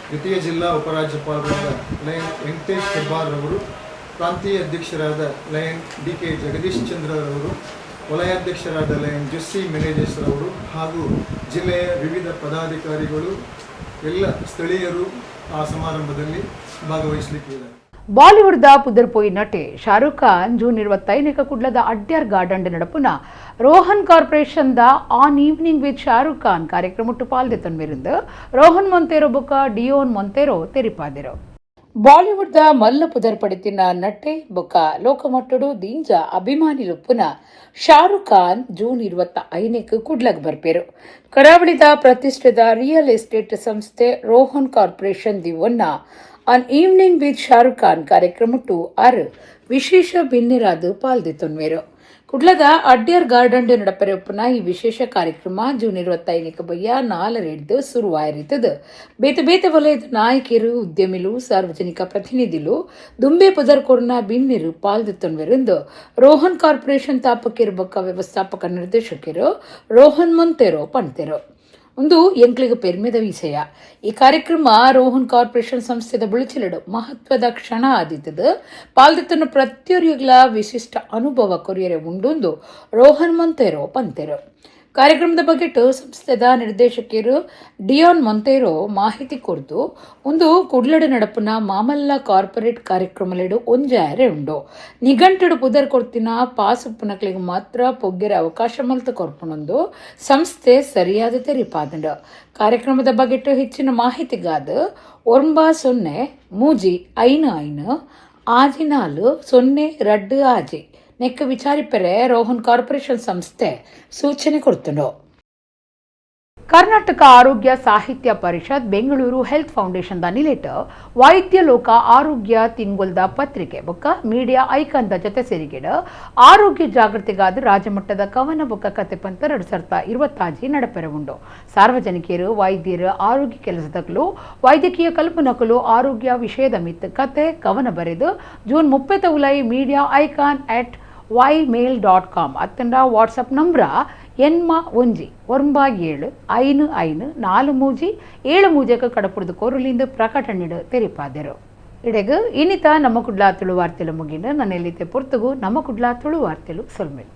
[SPEAKER 13] ದ್ವಿತೀಯ ಜಿಲ್ಲಾ ಉಪರಾಜ್ಯಪಾಲರಾದ ಲಯನ್ ವೆಂಕಟೇಶ್ ಹೆಬ್ಬಾರ್ರವರು, ಪ್ರಾಂತೀಯ ಅಧ್ಯಕ್ಷರಾದ lion D K Jagadish ಚಂದ್ರರವರು, ವಲಯಾಧ್ಯಕ್ಷರಾದ lion Jessie Menezes ರವರು ಹಾಗೂ ಜಿಲ್ಲೆಯ ವಿವಿಧ ಪದಾಧಿಕಾರಿಗಳು, ಎಲ್ಲ ಸ್ಥಳೀಯರು ಆ ಸಮಾರಂಭದಲ್ಲಿ ಭಾಗವಹಿಸಲಿಕ್ಕಿದ್ದಾರೆ.
[SPEAKER 1] ಬಾಲಿವುಡ್ದ ಪುದರ್ಪೋಯಿ ನಟೆ ಶಾರುಖ್ ಖಾನ್ ಜೂನ್ 25ಕ್ಕೆ ಕುಡ್ಲದ ಅಡ್ಯಾರ್ ಗಾರ್ಡನ್ ನಡಪುನ Rohan ಕಾರ್ಪೊರೇಷನ್ದ on evening with Shahrukh Khan ಕಾರ್ಯಕ್ರಮ ಪಾಲ್ದೆ ತನ್ಮಿருந்து ರೋಹನ್ ಮೊಂತೇರೋ ಬುಕ್ಕ ಡಿಯೋನ್ ಮೊಂತೇರೋ ತೆರಿಪಾದಿರು. ಬಾಲಿವುಡ್ ದ ಮಲ್ಲ ಪುದರ್ ಪಡೆತಿನ ನಟೆ ಬೊಕ್ಕ ಲೋಕಮಟ್ಟಡು ದಿಂಜ ಅಭಿಮಾನಿಲುಪ್ಪುನ ಶಾರುಖ್ ಖಾನ್ ಜೂನ್ 25ಕ್ಕೆ ಕುಡ್ಲಗ್ ಬರ್ಪೇರು. ಕರಾವಳಿದ ಪ್ರತಿಷ್ಠಿತ ರಿಯಲ್ ಎಸ್ಟೇಟ್ ಸಂಸ್ಥೆ ರೋಹನ್ ಕಾರ್ಪೊರೇಷನ್ ದಿವೊನ್ನ "An Evening with Shahrukh Khan" ಕಾರ್ಯಕ್ರಮಟ್ಟು ಆರು ವಿಶೇಷ ಬಿನ್ನೆರಾದು ಪಾಲ್ದಿತ್ತೊನ್ವೇರು. ಕುಡ್ಲದ ಅಡ್ಯಾರ್ ಗಾರ್ಡನ್ ನಡಪರೆ ಉಪ್ಪುನ ಈ ವಿಶೇಷ ಕಾರ್ಯಕ್ರಮ ಜೂನ್ 25ಕ್ಕೆ ಬಯ್ಯ 4ರೆಡ್ದು ಶುರುವಾಯಿರ್ತದೆ. ಬೇತೆ ಬೇತೆ ವಲಯದ ನಾಯಕಿಯರು, ಉದ್ಯಮಿಲು, ಸಾರ್ವಜನಿಕ ಪ್ರತಿನಿಧಿಲು, ದುಂಬೆ ಪುದರ್ ಕೊರ್ನ ಬಿನ್ನೆರು ಪಾಲ್ದಿತ್ತೊನ್ವೆರೆಂದು ರೋಹನ್ ಕಾರ್ಪೊರೇಷನ್ ತಾಪಕಿರು ಬೊಕ್ಕ ವ್ಯವಸ್ಥಾಪಕ ನಿರ್ದೇಶಕರು ರೋಹನ್ ಮೊಂತೆರೋ ಪಂತೆರು. ಒಂದು ಎಂಕ್ಲಿಗೆ ಪೆರ್ಮೆದ ವಿಷಯ. ಈ ಕಾರ್ಯಕ್ರಮ ರೋಹನ್ ಕಾರ್ಪೊರೇಷನ್ ಸಂಸ್ಥೆದ ಬುಳಿಚಿಲಡು ಮಹತ್ವದ ಕ್ಷಣ ಆದಿತ್ತದು. ಪಾಲ್ದಿತ್ತನ್ನು ಪ್ರತಿಯೊರಿಗಳ ವಿಶಿಷ್ಟ ಅನುಭವ ಕೊರಿಯರೆ ಉಂಡುಂದು ರೋಹನ್ ಮೊಂತೇರೋ ಪಂತೆರು. ಕಾರ್ಯಕ್ರಮದ ಬಗೆಟ್ ಸಂಸ್ಥೆದ ನಿರ್ದೇಶಕರು ಡಿಯಾನ್ ಮೊಂತೇರೋ ಮಾಹಿತಿ ಕೊರ್ದು, ಒಂದು ಕುಡ್ಲಡು ನಡಪುನ ಮಾಮಲ್ಲ ಕಾರ್ಪೊರೇಟ್ ಕಾರ್ಯಕ್ರಮಲೆಡು ಒಂಜಾರೆ ಉಂಡು. ನಿಘಂಟುಡು ಪುದರ್ ಕೊರ್ತಿನ ಪಾಸುಪ್ಪುನಕ್ಲೆಗ್ ಮಾತ್ರ ಪೊಗ್ಗೆರೆ ಅವಕಾಶ ಮಲ್ತು ಕೊರ್ಪುನೊಂದು ಸಂಸ್ಥೆ ಸರಿಯಾದ ತೆರಿಪಾದಂಡು. ಕಾರ್ಯಕ್ರಮದ ಬಗೆಟ್ ಹೆಚ್ಚಿನ ಮಾಹಿತಿಗಾದ 90 3 5 5 6 4 0 2 6 ನೆಕ್ಕ ವಿಚಾರಿಪರೆ ರೋಹನ್ ಕಾರ್ಪೊರೇಷನ್ ಸಂಸ್ಥೆ ಸೂಚನೆ ಕೊಡ್ತುಂಡು. ಕರ್ನಾಟಕ ಆರೋಗ್ಯ Sahitya Parishat, Bengaluru health foundation the ನಿಲೆಟ್ ವೈದ್ಯ ಲೋಕ ಆರೋಗ್ಯ ತಿಂಗೊಲ್ದ ಪತ್ರಿಕೆ ಬೊಕ್ಕ ಮೀಡಿಯಾ ಐಕಾನ್ the ಜೊತೆ ಸೇರಿಗೆಡ್ ಆರೋಗ್ಯ ಜಾಗೃತಿಗಾದ ರಾಜ್ಯಮಟ್ಟದ ಕವನ ಬೊಕ್ಕ ಕತೆ ಪಂತ 2026 ನಡಪೆರೆ ಉಂಡು. ಸಾರ್ವಜನಿಕರು, ವೈದ್ಯರು, ಆರೋಗ್ಯ ಕೆಲಸದಕಲು, ವೈದ್ಯಕೀಯ ಕಲ್ಪನಕಲು ಆರೋಗ್ಯ ವಿಷಯದ ಮಿತ್ ಕತೆ, ಕವನ ಬರೆದು ಜೂನ್ 30 ಉಲೈ mediaicon@ymail.com ಅತ್ತಂಡ ವಾಟ್ಸಪ್ ನಂಬ್ರ 81 97 5 5 4 3 7 3ಕ್ಕೆ ಕಡಪುಡ್ದು ಕೊರುಲಿಂದ ಪ್ರಕಟಣೆಡು ತೆರಿಪಾದರು. ಇಡೆಗ್ ಇನ್ನಿತ ನಮ್ಮ ಕುಡ್ಲಾ ತುಳು ವಾರ್ತೆಲು ಮುಗಿನ. ನನ್ನ ಎಲ್ಲಿತೆ ಪೊರ್ತುಗು ನಮ್ಮ ಕುಡ್ಲಾ ತುಳು ವಾರ್ತೆಲು. ಸೊಲ್ಮೆಲು.